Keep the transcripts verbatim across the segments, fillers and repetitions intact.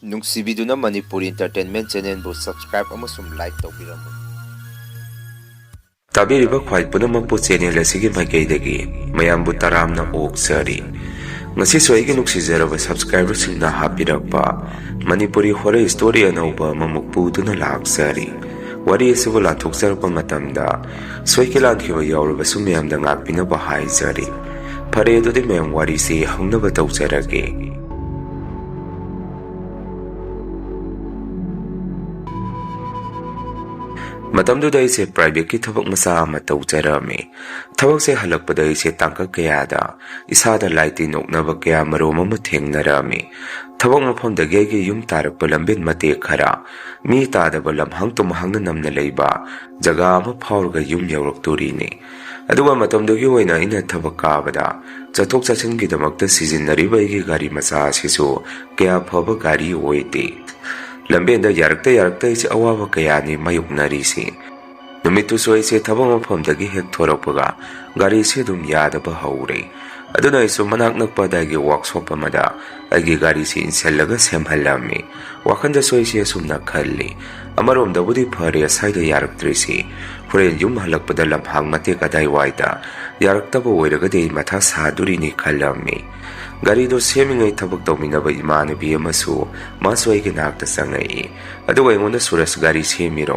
ꯅꯨꯡꯁꯤꯕꯤꯗꯨꯅ Manipuri Entertainment Channelꯕꯨ subscribe ꯑꯃꯁꯨꯡ like ꯇꯧꯕꯤꯔꯝꯃꯨ꯫ ꯇꯥꯕꯤꯔꯤꯕ ꯈ꯭ꯋꯥꯏ ꯄꯨꯝꯅꯃꯛꯄꯨ channel ꯑꯁꯤꯒꯤ ꯃꯥꯏꯀꯩꯗꯒꯤ ꯃꯌꯥꯝꯕꯨ ꯇꯔꯥꯝꯅ ꯑꯣꯛꯆꯔꯤ꯫ ꯉꯁꯤꯁꯨ ꯑꯩꯒꯤ ꯅꯨꯡꯁꯤꯖꯔꯕ subscriberꯁꯤꯡꯅ ꯍꯥꯞꯄꯤꯔꯛꯄ ꯃꯅꯤꯄꯨꯔꯤ horror story ꯑꯅꯧꯕ ꯑꯃꯃꯨꯛ ꯄꯨꯗꯨꯅ ꯂꯥꯛꯆꯔꯤ꯫ ꯋꯥꯔꯤ ꯑꯁꯤꯕꯨ ꯂꯥꯟꯊꯣꯛꯆꯔꯛꯄ ꯃꯇꯝꯗ ꯁꯣꯏꯈꯤ ꯂꯥꯟꯈꯤꯕ ꯌꯥꯎꯔꯕꯁꯨ ꯃꯌꯥꯝꯗ ꯉꯥꯛꯄꯤꯅꯕ ꯍꯥꯏꯖꯔꯤ꯫ ꯐꯔꯦ, ꯑꯗꯨꯗꯤ ꯃꯌꯥꯝ ꯋꯥꯔꯤꯁꯤ ꯍꯧꯅꯕ ꯇꯧꯖꯔꯒꯦ꯫ ꯃꯇꯝꯗꯨꯗ ꯑꯩꯁꯦ privateꯀꯤ ꯊꯕꯛ ꯃꯆꯥ ꯑꯃ ꯇꯧꯖꯔꯝꯃꯤ꯫ ꯊꯕꯛꯁꯦ ꯍꯜꯂꯛꯄꯗ ꯑꯩꯁꯦ ꯇꯥꯡꯀꯛ ꯀꯌꯥꯗ ꯏꯁꯥꯗ ꯂꯥꯏ ꯇꯤꯟ ꯑꯣꯛꯅꯕ ꯀꯌꯥ ꯃꯔꯨꯝ ꯑꯃ ꯊꯦꯡꯅꯔꯝꯃꯤ꯫ ꯊꯕꯛ ꯃꯐꯝꯗꯒꯤ ꯑꯩꯒꯤ ꯌꯨꯝ ꯇꯥꯔꯛꯄ ꯂꯝꯕꯦꯟ ꯃꯇꯦꯛ ꯈꯔ ꯃꯤ ꯇꯥꯗꯕ ꯂꯝꯍꯥꯡ ꯇꯨꯝꯍꯥꯡꯅ ꯅꯝꯅ ꯂꯩꯕ ꯖꯒꯥ ꯑꯃ ꯐꯥꯎꯔꯒ ꯌꯨꯝ ꯌꯧꯔꯛꯇꯣꯔꯤꯅꯤ꯫ ꯑꯗꯨꯒ ꯃꯇꯝꯗꯨꯒꯤ ꯑꯣꯏꯅ ꯑꯩꯅ ꯊꯕꯛ ꯀꯥꯕꯗ ꯆꯠꯊꯣꯛ ꯆꯠꯁꯤꯟꯒꯤꯗꯃꯛꯇ ꯁꯤꯖꯤꯟꯅꯔꯤꯕ ꯑꯩꯒꯤ ꯒꯥꯔꯤ ꯃꯆꯥ ꯑꯁꯤꯁꯨ ꯀꯌꯥ ꯐꯕ ꯒꯥꯔꯤ ꯑꯣꯏꯗꯦ꯫ ꯂꯝꯕꯦꯟꯗ ꯌꯥꯔꯛꯇ ꯌꯥꯔꯛꯇ ꯑꯩꯁꯦ ꯑꯋꯥꯕ ꯀꯌꯥꯅꯤ ꯃꯥꯌꯣꯛꯅꯔꯤꯁꯤ꯫ ꯅꯨꯃꯤꯠꯇꯨꯁꯨ ꯑꯩꯁꯦ ꯊꯕꯛ ꯃꯐꯝꯗꯒꯤ ꯍꯦꯛ ꯊꯣꯔꯛꯄꯒ ꯒꯥꯔꯤꯁꯤ ꯑꯗꯨꯝ ꯌꯥꯗꯕ ꯍꯧꯔꯦ꯫ ꯑꯗꯨꯅ ꯑꯩꯁꯨ ꯃꯅꯥꯛ ꯅꯛꯄ ꯑꯗꯥꯏꯒꯤ workshop ꯑꯃꯗ ꯑꯩꯒꯤ ꯒꯥꯔꯤꯁꯤ ꯏꯟꯁꯤꯜꯂꯒ ꯁꯦꯝꯍꯜꯂꯝꯃꯤ꯫ ꯋꯥꯈꯜꯗꯁꯨ ꯑꯩꯁꯦ ꯑꯁꯨꯝꯅ ꯈꯜꯂꯤ, "ꯑꯃꯔꯣꯝꯗꯕꯨꯗꯤ ꯐꯔꯦ ꯁ꯭ꯋꯥꯏꯗ ꯌꯥꯔꯛꯇ꯭ꯔꯤꯁꯤ, ꯍꯣꯔꯦꯟ ꯌꯨꯝ ꯍꯜꯂꯛꯄꯗ ꯂꯝꯍꯥꯡ ꯃꯇꯦꯛ ꯑꯗꯥꯏꯋꯥꯏꯗ ꯌꯥꯔꯛꯇꯕ ꯑꯣꯏꯔꯒꯗꯤ ꯑꯩ ꯃꯊꯥ ꯁꯥꯗꯣꯔꯤꯅꯤ" ꯈꯜꯂꯝꯃꯤ꯫ ꯒꯥꯔꯤꯗꯨ ꯁꯦꯝꯃꯤꯉꯩ ꯊꯕꯛ ꯇꯧꯃꯤꯟꯅꯕ ꯏꯃꯥꯟꯅꯕꯤ ꯑꯃꯁꯨ ꯃꯥꯁꯨ ꯑꯩꯒꯤ ꯅꯥꯛꯇ ꯆꯪꯉꯛꯏ꯫ ꯑꯗꯨꯒ ꯑꯩꯉꯣꯟꯗ, "ꯁꯨꯔꯖ, ꯒꯥꯔꯤ ꯁꯦꯝꯃꯤꯔꯣ?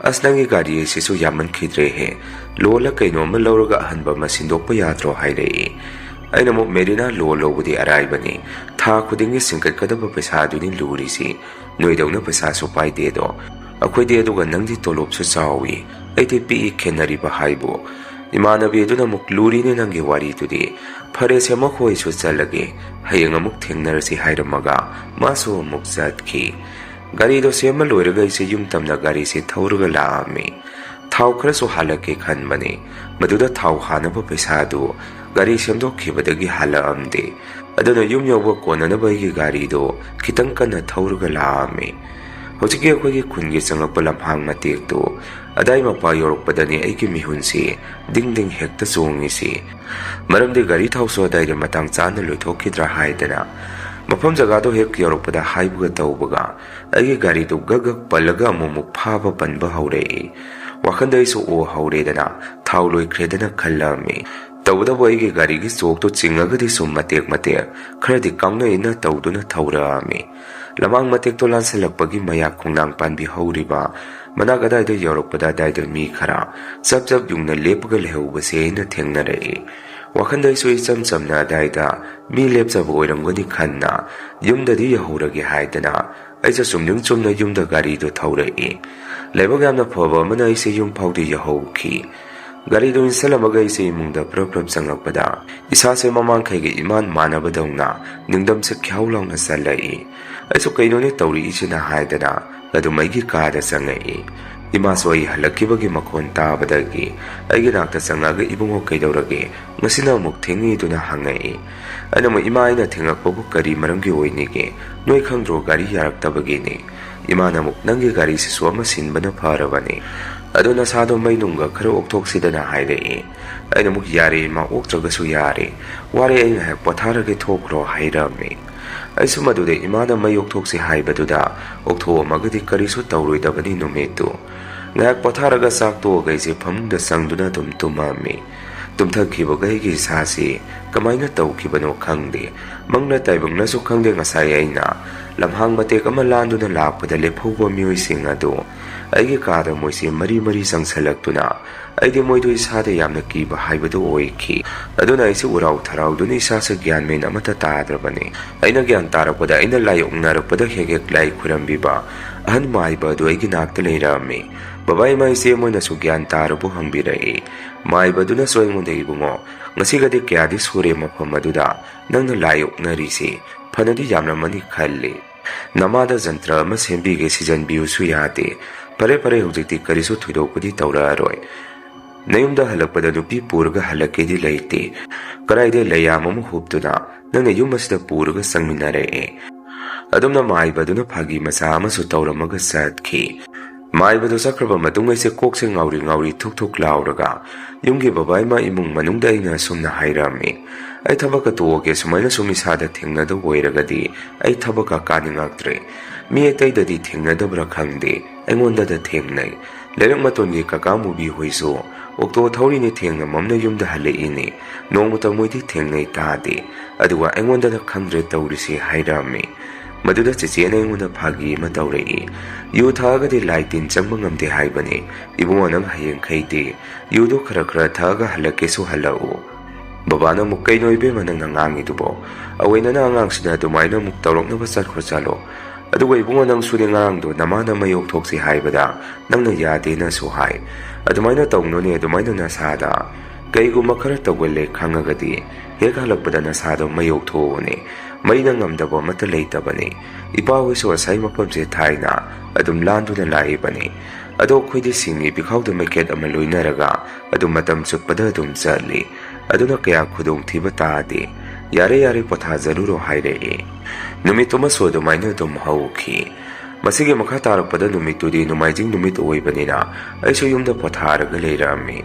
ꯑꯁ, ꯅꯪꯒꯤ ꯒꯥꯔꯤ ꯑꯁꯤꯁꯨ ꯌꯥꯝꯃꯟꯈꯤꯗ꯭ꯔꯦꯍꯦ꯫ ꯂꯣꯜꯂ ꯀꯩꯅꯣ ꯑꯃ ꯂꯧꯔꯒ ꯑꯍꯟꯕ ꯑꯃ ꯁꯤꯟꯗꯣꯛꯄ ꯌꯥꯗ꯭ꯔꯣ?" ꯍꯥꯏꯔꯛꯏ꯫ ꯑꯩꯅ ꯑꯃꯨꯛ, "ꯃꯦꯔꯤꯅꯥ, ꯂꯣꯜ ꯂꯧꯕꯗꯤ ꯑꯔꯥꯏꯕꯅꯤ꯫ ꯊꯥ ꯈꯨꯗꯤꯡꯒꯤ ꯁꯤꯡꯀꯠꯀꯗꯕ ꯄꯩꯁꯥꯗꯨꯅꯤ ꯂꯨꯔꯤꯁꯤ꯫ ꯅꯣꯏꯗꯧꯅ ꯄꯩꯁꯥꯁꯨ ꯄꯥꯏꯗꯦꯗꯣ꯫ ꯑꯩꯈꯣꯏꯗꯤ ꯑꯗꯨꯒ ꯅꯪꯗꯤ ꯇꯣꯂꯣꯞꯁꯨ ꯆꯥꯎꯏ꯫ ꯑꯩꯗꯤ ꯄꯤꯛꯏ, ꯈꯦꯠꯅꯔꯤꯕ ꯍꯥꯏꯕꯨ꯫" ꯏꯃꯥꯟꯅꯕꯤ ꯑꯗꯨꯅ ꯑꯃꯨꯛ, "ꯂꯨꯔꯤꯅꯦ ꯅꯪꯒꯤ ꯋꯥꯔꯤꯗꯨꯗꯤ꯫ ꯐꯔꯦꯁꯦ, ꯃꯈꯣꯏꯁꯨ ꯆꯠꯂꯒꯦ꯫ ꯍꯌꯦꯡ ꯑꯃꯨꯛ ꯊꯦꯡꯅꯔꯁꯤ" ꯍꯥꯏꯔꯝꯃꯒ ꯃꯥꯁꯨ ꯑꯃꯨꯛ ꯆꯠꯈꯤ꯫ ꯒꯥꯔꯤꯗꯣ ꯁꯦꯝꯕ ꯂꯣꯏꯔꯒ ꯑꯩꯁꯦ ꯌꯨꯝ ꯇꯝꯅ ꯒꯥꯔꯤꯁꯦ ꯊꯧꯔꯒ ꯂꯥꯛꯑꯝꯃꯤ꯫ ꯊꯥꯎ ꯈꯔꯁꯨ ꯍꯥꯜꯂꯛꯀꯦ ꯈꯟꯕꯅꯤ꯫ ꯃꯗꯨꯗ ꯊꯥꯎ ꯍꯥꯟꯅꯕ ꯄꯩꯁꯥꯗꯨ ꯒꯥꯔꯤ ꯁꯦꯝꯗꯣꯛꯈꯤꯕꯗꯒꯤ ꯍꯥꯜꯂꯛꯑꯝꯗꯦ꯫ ꯑꯗꯨꯅ ꯌꯨꯝ ꯌꯧꯕ ꯀꯣꯟꯅꯅꯕ ꯑꯩꯒꯤ ꯒꯥꯔꯤꯗꯣ ꯈꯤꯇꯪ ꯀꯟꯅ ꯊꯧꯔꯒ ꯂꯥꯛꯑꯝꯃꯤ꯫ ꯍꯧꯖꯤꯛꯀꯤ ꯑꯩꯈꯣꯏꯒꯤ ꯈꯨꯟꯒꯤ ꯆꯪꯂꯛꯄ ꯂꯝꯍꯥꯡ ꯃꯇꯦꯛꯇꯨ ꯑꯗꯥꯏ ꯃꯄꯥ ꯌꯧꯔꯛꯄꯗꯅꯤ ꯑꯩꯒꯤ ꯃꯤꯍꯨꯟꯁꯤ ꯗꯤꯡ ꯗꯤꯡ ꯍꯦꯛꯇ ꯆꯣꯡꯉꯤꯁꯤ꯫ ꯃꯔꯝꯗꯤ ꯒꯥꯔꯤ ꯊꯥꯎꯁꯨ ꯑꯗꯥꯏꯗ ꯃꯇꯥꯡ ꯆꯥꯅ ꯂꯣꯏꯊꯣꯛꯈꯤꯗ꯭ꯔꯥ ꯍꯥꯏꯗꯅ꯫ ꯃꯐꯝ ꯖꯒꯥꯗꯣ ꯍꯦꯛ ꯌꯧꯔꯛꯄꯗ ꯍꯥꯏꯕꯒ ꯇꯧꯕꯒ ꯑꯩꯒꯤ ꯒꯥꯔꯤꯗꯨ ꯒꯛ ꯒꯛ ꯄꯜꯂꯒ ꯑꯃꯨꯛ ꯑꯃꯨꯛ ꯐꯥꯕ ꯄꯟꯕ ꯍꯧꯔꯛꯏ꯫ ꯋꯥꯈꯜꯗ ꯑꯩꯁꯨ ꯑꯣ ꯍꯧꯔꯦꯗꯅ ꯊꯥꯎ ꯂꯣꯏꯈ꯭ꯔꯦꯗꯅ ꯈꯜꯂꯝꯃꯤ꯫ ꯇꯧꯕꯇꯕꯨ ꯑꯩꯒꯤ ꯒꯥꯔꯤꯒꯤ ꯆꯣꯛꯇꯨ ꯆꯤꯡꯉꯒꯗꯤ ꯁꯨꯝ ꯃꯇꯦꯛ ꯃꯇꯦꯛ ꯈꯔꯗꯤ ꯀꯥꯎꯅꯩꯅ ꯇꯧꯗꯨꯅ ꯊꯧꯔꯛꯑꯝꯃꯤ꯫ ꯂꯃꯥꯡ ꯃꯇꯦꯛꯇꯣ ꯂꯥꯟꯁꯤꯜꯂꯛꯄꯒꯤ ꯃꯌꯥ ꯈꯣꯡꯅꯥꯡ ꯄꯥꯟꯕꯤ ꯍꯧꯔꯤꯕ ꯃꯅꯥꯛ ꯑꯗꯥꯏꯗ ꯌꯧꯔꯛꯄꯗ ꯑꯗꯥꯏꯗ ꯃꯤ ꯈꯔ ꯆꯞ ꯆꯞ ꯌꯨꯡꯅ ꯂꯦꯞꯄꯒ ꯂꯩꯍꯧꯕꯁꯦ ꯑꯩꯅ ꯊꯦꯡꯅꯔꯛꯏ꯫ ꯋꯥꯈꯜꯗ ꯑꯩꯁꯨ ꯏꯆꯝ ꯆꯝꯅ ꯑꯗꯥꯏꯗ ꯃꯤ ꯂꯦꯞꯆꯕ ꯑꯣꯏꯔꯝꯒꯅꯤ ꯈꯟꯅ ꯌꯨꯝꯗꯗꯤ ꯌꯧꯍꯧꯔꯒꯦ ꯍꯥꯏꯗꯅ ꯑꯩꯁꯨ ꯆꯨꯝꯗ꯭ꯔꯤꯡ ꯆꯨꯝꯅ ꯌꯨꯝꯗ ꯒꯥꯔꯤꯗꯨ ꯊꯧꯔꯛꯏ꯫ ꯂꯥꯏꯕꯛ ꯌꯥꯝꯅ ꯐꯕ ꯑꯃꯅ ꯑꯩꯁꯦ ꯌꯨꯝ ꯐꯥꯎꯗꯤ ꯌꯧꯍꯧꯈꯤ꯫ ꯒꯥꯔꯤꯗꯨ ꯏꯟꯁꯤꯜꯂꯝꯃꯒ ꯑꯩꯁꯦ ꯏꯃꯨꯡꯗ ꯄ꯭ꯔꯞ ꯄ꯭ꯔꯞ ꯆꯪꯂꯛꯄꯗ ꯏꯁꯥꯁꯦ ꯃꯃꯥꯡꯈꯩꯒ ꯏꯃꯥꯟ ꯃꯥꯟꯅꯕꯗꯧꯅ ꯅꯤꯡꯗꯝꯁꯦ ꯈ꯭ꯌꯥꯎ ꯂꯥꯎꯅ ꯆꯜꯂꯛꯏ꯫ ꯑꯩꯁꯨ ꯀꯩꯅꯣꯅꯦ ꯇꯧꯔꯛꯏꯁꯤꯅ ꯍꯥꯏꯗꯅ ꯑꯗꯨꯝ ꯑꯩꯒꯤ ꯀꯥꯗ ꯆꯪꯉꯛꯏ꯫ ꯏꯃꯥꯁꯨ ꯑꯩ ꯍꯜꯂꯛꯈꯤꯕꯒꯤ ꯃꯈꯣꯟ ꯇꯥꯕꯗꯒꯤ ꯑꯩꯒꯤ ꯅꯥꯛꯇ ꯆꯪꯉꯛꯑꯒ "ꯏꯕꯨꯡꯉꯣ ꯀꯩꯗꯧꯔꯒꯦ? ꯉꯁꯤꯅ ꯑꯃꯨꯛ ꯊꯦꯡꯉꯤꯗꯨꯅ?" ꯍꯪꯉꯛꯏ꯫ ꯑꯩꯅ ꯑꯃꯨꯛ "ꯏꯃꯥ, ꯑꯩꯅ ꯊꯦꯡꯉꯛꯄꯕꯨ ꯀꯔꯤ ꯃꯔꯝꯒꯤ ꯑꯣꯏꯅꯤꯒꯦ? ꯅꯣꯏ ꯈꯪꯗ꯭ꯔꯣ ꯒꯥꯔꯤ ꯌꯥꯔꯛꯇꯕꯒꯤꯅꯤ?" ꯏꯃꯥꯅ ꯑꯃꯨꯛ "ꯅꯪꯒꯤ ꯒꯥꯔꯤꯁꯤꯁꯨ ꯑꯃ ꯁꯤꯟꯕꯅ ꯐꯔꯕꯅꯤ꯫ ꯑꯗꯣ ꯅꯁꯥꯗꯣ ꯃꯩ ꯅꯨꯡꯒ ꯈꯔ ꯑꯣꯛꯊꯣꯛꯁꯤꯗꯅ" ꯍꯥꯏꯔꯛꯏ꯫ ꯑꯩꯅ ꯑꯃꯨꯛ "ꯌꯥꯔꯦ ꯏꯃꯥ, ꯑꯣꯛꯇ꯭ꯔꯒꯁꯨ ꯌꯥꯔꯦ꯫ ꯋꯥꯔꯦ, ꯑꯩ ꯉꯥꯏꯍꯥꯛ ꯄꯣꯊꯥꯔꯒꯦ, ꯊꯣꯛꯈ꯭ꯔꯣ" ꯍꯥꯏꯔꯝꯃꯤ꯫ ꯑꯩꯁꯨ ꯃꯗꯨꯗ ꯏꯃꯥꯅ ꯃꯩ ꯑꯣꯛꯊꯣꯛꯁꯤ ꯍꯥꯏꯕꯗꯨꯗ ꯑꯣꯛꯊꯣꯛꯑꯝꯃꯒꯗꯤ ꯀꯔꯤꯁꯨ ꯇꯧꯔꯣꯏꯗꯕꯅꯤ ꯅꯨꯃꯤꯠꯇꯨ꯫ ꯉꯥꯏꯍꯥꯛ ꯄꯣꯊꯥꯔꯒ ꯆꯥꯛ ꯇꯣꯛꯑꯒ ꯑꯩꯁꯦ ꯐꯃꯨꯡꯗ ꯆꯪꯗꯨꯅ ꯑꯗꯨꯝ ꯇꯨꯝꯃꯝꯃꯤ꯫ ꯇꯨꯝꯊꯈꯤꯕꯒ ꯑꯩꯒꯤ ꯏꯁꯥꯁꯤ ꯀꯃꯥꯏꯅ ꯇꯧꯈꯤꯕꯅꯣ ꯈꯪꯗꯦ꯫ ꯃꯪꯂ ꯇꯥꯏꯕꯪꯂꯁꯨ ꯈꯪꯗꯦ, ꯉꯁꯥꯏ ꯑꯩꯅ ꯂꯝꯍꯥꯡ ꯃꯇꯦꯛ ꯑꯃ ꯂꯥꯟꯗꯨꯅ ꯂꯥꯛꯄꯗ ꯂꯦꯞꯍꯧꯕ ꯃꯤꯑꯣꯏꯁꯤꯡ ꯑꯗꯨ ꯑꯩꯒꯤ ꯀꯥꯗ ꯃꯣꯏꯁꯦ ꯃꯔꯤ ꯃꯔꯤ ꯆꯪꯁꯤꯜꯂꯛꯇꯨꯅ ꯑꯩꯗꯤ ꯃꯣꯏꯗꯨ ꯏꯁꯥꯗ ꯌꯥꯝꯅ ꯀꯤꯕ ꯍꯥꯏꯕꯗꯨ ꯑꯣꯏꯈꯤ꯫ ꯑꯗꯨꯅ ꯑꯩꯁꯦ ꯎꯔꯥꯎ ꯊꯔꯥꯎꯗꯨꯅ ꯏꯁꯥꯁꯦ ꯒ꯭ꯌꯥꯟ ꯃꯦꯟ ꯑꯃꯠꯇ ꯇꯥꯗ꯭ꯔꯕꯅꯤ꯫ ꯑꯩꯅ ꯒ꯭ꯌꯥꯟ ꯇꯥꯔꯛꯄꯗ ꯑꯩꯅ ꯂꯥꯏ ꯑꯣꯛꯅꯔꯛꯄꯗ ꯍꯦꯛ ꯍꯦꯛ ꯂꯥꯏ ꯈꯨꯔꯝꯕꯤꯕ ꯑꯍꯟ ꯃꯥꯏꯕ ꯑꯗꯨ ꯑꯩꯒꯤ ꯅꯥꯛꯇ ꯂꯩꯔꯝꯃꯤ꯫ "ꯕꯕꯥ, ꯏꯃꯥ, ꯏꯆꯦ ꯃꯣꯏꯅꯁꯨ ꯒ꯭ꯌꯥꯟ ꯇꯥꯔꯕꯣ?" ꯍꯪꯕꯤꯔꯛꯏ꯫ ꯃꯥꯏꯕꯗꯨꯅꯁꯨ ꯑꯩꯉꯣꯟꯗ "ꯏꯕꯨꯡꯉꯣ, ꯉꯁꯤꯒꯗꯤ ꯀꯌꯥꯗꯤ ꯁꯨꯔꯦ ꯃꯐꯝ ꯑꯗꯨꯗ ꯅꯪꯅ ꯂꯥꯏ ꯑꯣꯛꯅꯔꯤꯁꯤ? ꯐꯅꯗꯤ ꯌꯥꯝꯂꯝꯃꯅꯤ ꯈꯜꯂꯤ꯫ ꯅꯃꯥꯗ ꯖꯟꯇ꯭ꯔ ꯑꯃ ꯁꯦꯝꯕꯤꯒꯦ, ꯁꯤꯖꯟꯕꯤꯌꯨꯁꯨ ꯌꯥꯗꯦ꯫ ꯐꯔꯦ, ꯐꯔꯦ, ꯍꯧꯖꯤꯛꯇꯤ ꯀꯔꯤꯁꯨ ꯊꯣꯏꯗꯣꯛꯄꯗꯤ ꯇꯧꯔꯛꯑꯔꯣꯏ꯫ ꯅꯌꯨꯝꯗ ꯍꯜꯂꯛꯄꯗ ꯅꯨꯄꯤ ꯄꯨꯔꯒ ꯍꯜꯂꯛꯀꯦꯗꯤ ꯂꯩꯇꯦ꯫ ꯀꯗꯥꯏꯗ ꯂꯩꯌꯥꯝ ꯑꯃ ꯍꯨꯞꯇꯨꯅ ꯅꯪꯅ ꯌꯨꯝ ꯑꯁꯤꯗ ꯄꯨꯔꯒ ꯆꯪꯃꯤꯟꯅꯔꯛꯑꯦ?" ꯑꯗꯨꯝꯅ ꯃꯥꯏꯕꯗꯨꯅ ꯐꯥꯒꯤ ꯃꯆꯥ ꯑꯃꯁꯨ ꯇꯧꯔꯝꯃꯒ ꯆꯠꯈꯤ꯫ ꯃꯥꯏꯕꯗꯨ ꯆꯠꯈ꯭ꯔꯕ ꯃꯇꯨꯡ ꯑꯩꯁꯦ ꯀꯣꯛꯁꯦ ꯉꯥꯎꯔꯤ ꯉꯥꯎꯔꯤ ꯊꯨꯛ ꯊꯨꯛ ꯂꯥꯎꯔꯒ ꯌꯨꯝꯒꯤ ꯕꯕꯥ ꯏꯃꯥ ꯏꯃꯨꯡ ꯃꯅꯨꯡꯗ ꯑꯩꯅ ꯑꯁꯨꯝꯅ ꯍꯥꯏꯔꯝꯃꯤ, "ꯑꯩ ꯊꯕꯛꯀ ꯇꯣꯛꯑꯒꯦ, ꯁꯨꯃꯥꯏꯅ ꯁꯨꯝ ꯏꯁꯥꯗ ꯊꯦꯡꯅꯗꯧꯕ ꯑꯣꯏꯔꯒꯗꯤ ꯑꯩ ꯊꯕꯛꯀ ꯀꯥꯅꯤꯡꯉꯛꯇ꯭ꯔꯦ꯫ ꯃꯤ ꯑꯇꯩꯗꯗꯤ ꯊꯦꯡꯅꯗꯕ꯭ꯔꯥ ꯈꯪꯗꯦ, ꯑꯩꯉꯣꯟꯗꯗ ꯊꯦꯡꯅꯩ꯫ ꯂꯩꯔꯛ ꯃꯇꯣꯟꯒꯤ ꯀꯀꯥ ꯃꯨꯕꯤ ꯍꯣꯏꯁꯨ ꯑꯣꯛꯇꯣ ꯊꯧꯔꯤꯅꯤ ꯊꯦꯡꯅ ꯃꯝꯅ ꯌꯨꯝꯗ ꯍꯜꯂꯛꯏꯅꯤ꯫ ꯅꯣꯡꯃꯇ ꯃꯣꯏꯗꯤ ꯊꯦꯡꯅꯩ ꯇꯥꯗꯦ꯫ ꯑꯗꯨꯒ ꯑꯩꯉꯣꯟꯗꯗ ꯈꯪꯗ꯭ꯔꯦ ꯇꯧꯔꯤꯁꯤ" ꯍꯥꯏꯔꯝꯃꯤ꯫ ꯃꯗꯨꯗ ꯆꯦꯆꯦꯅ ꯑꯩꯉꯣꯟꯗ ꯐꯥꯒꯤ ꯑꯃ ꯇꯧꯔꯛꯏ꯫ "ꯌꯨ ꯊꯛꯑꯒꯗꯤ ꯂꯥꯏ ꯇꯤꯟ ꯆꯪꯕ ꯉꯝꯗꯦ ꯍꯥꯏꯕꯅꯤ꯫ ꯏꯕꯨꯡꯉꯣ, ꯅꯪ ꯍꯌꯦꯡꯈꯩꯗꯤ ꯌꯨꯗꯨ ꯈꯔ ꯈꯔ ꯊꯛꯑꯒ ꯍꯜꯂꯛꯀꯦꯁꯨ ꯍꯜꯂꯛꯎ"꯫ ꯕꯕꯥꯅ ꯑꯃꯨꯛ, "ꯀꯩꯅꯣ ꯏꯕꯦꯝꯃ ꯅꯪꯅ ꯉꯥꯡꯉꯤꯗꯨꯕꯣ? ꯑꯋꯣꯏꯅꯅ ꯑꯉꯥꯡꯁꯤꯗ ꯑꯗꯨꯃꯥꯏꯅ ꯑꯃꯨꯛ ꯇꯧꯔꯛꯅꯕ ꯆꯠꯈ꯭ꯔꯣ ꯆꯠꯂꯣ꯫ ꯑꯗꯨꯒ ꯏꯕꯨꯡꯉꯣ, ꯅꯪꯁꯨꯅꯦ, ꯉꯔꯥꯡꯗꯣ ꯅꯃꯥꯅ ꯃꯩ ꯑꯣꯛꯊꯣꯛꯁꯤ ꯍꯥꯏꯕꯗ ꯅꯪꯅ ꯌꯥꯗꯦꯅꯁꯨ ꯍꯥꯏ꯫ ꯑꯗꯨꯃꯥꯏꯅ ꯇꯧꯅꯨꯅꯦ, ꯑꯗꯨꯃꯥꯏꯅ ꯅꯁꯥꯗ꯫ ꯀꯩꯒꯨꯝꯕ ꯈꯔ ꯇꯧꯒꯜꯂꯦ ꯈꯪꯉꯒꯗꯤ ꯍꯦꯛ ꯍꯜꯂꯛꯄꯗ ꯅꯁꯥꯗꯣ ꯃꯩ ꯑꯣꯛꯊꯣꯛꯎꯅꯦ꯫ ꯃꯩꯅ ꯉꯝꯗꯕ ꯑꯃꯠꯇ ꯂꯩꯇꯕꯅꯤ꯫ ꯏꯄꯥ ꯍꯣꯏꯁꯨ ꯑꯁꯥꯏ ꯃꯐꯝꯁꯦ ꯊꯥꯏꯅ ꯑꯗꯨꯝ ꯂꯥꯟꯗꯨꯅ ꯂꯥꯛꯏꯕꯅꯤ꯫ ꯑꯗꯣ ꯑꯩꯈꯣꯏꯗꯤ ꯁꯤꯡꯉꯤ, ꯄꯤꯈꯥꯎꯗ ꯃꯩꯈꯦꯠ ꯑꯃ ꯂꯣꯏꯅꯔꯒ ꯑꯗꯨꯝ ꯃꯇꯝ ꯆꯨꯞꯄꯗ ꯑꯗꯨꯝ ꯆꯠꯂꯤ꯫ ꯑꯗꯨꯅ ꯀꯌꯥ ꯈꯨꯗꯣꯡꯊꯤꯕ ꯇꯥꯗꯦ꯫ ꯌꯥꯔꯦ, ꯌꯥꯔꯦ, ꯄꯣꯊꯥꯖꯔꯨꯔꯣ" ꯍꯥꯏꯔꯛꯏ꯫ ꯅꯨꯃꯤꯠꯇꯨꯃꯁꯨ ꯑꯗꯨꯃꯥꯏꯅ ꯑꯗꯨꯝ ꯍꯧꯈꯤ꯫ ꯃꯁꯤꯒꯤ ꯃꯈꯥ ꯇꯥꯔꯛꯄꯗ ꯅꯨꯃꯤꯠꯇꯨꯗꯤ ꯅꯣꯡꯃꯥꯏꯖꯤꯡ ꯅꯨꯃꯤꯠ ꯑꯣꯏꯕꯅꯤꯅ ꯑꯩꯁꯨ ꯌꯨꯝꯗ ꯄꯣꯊꯥꯔꯒ ꯂꯩꯔꯛꯑꯝꯃꯤ꯫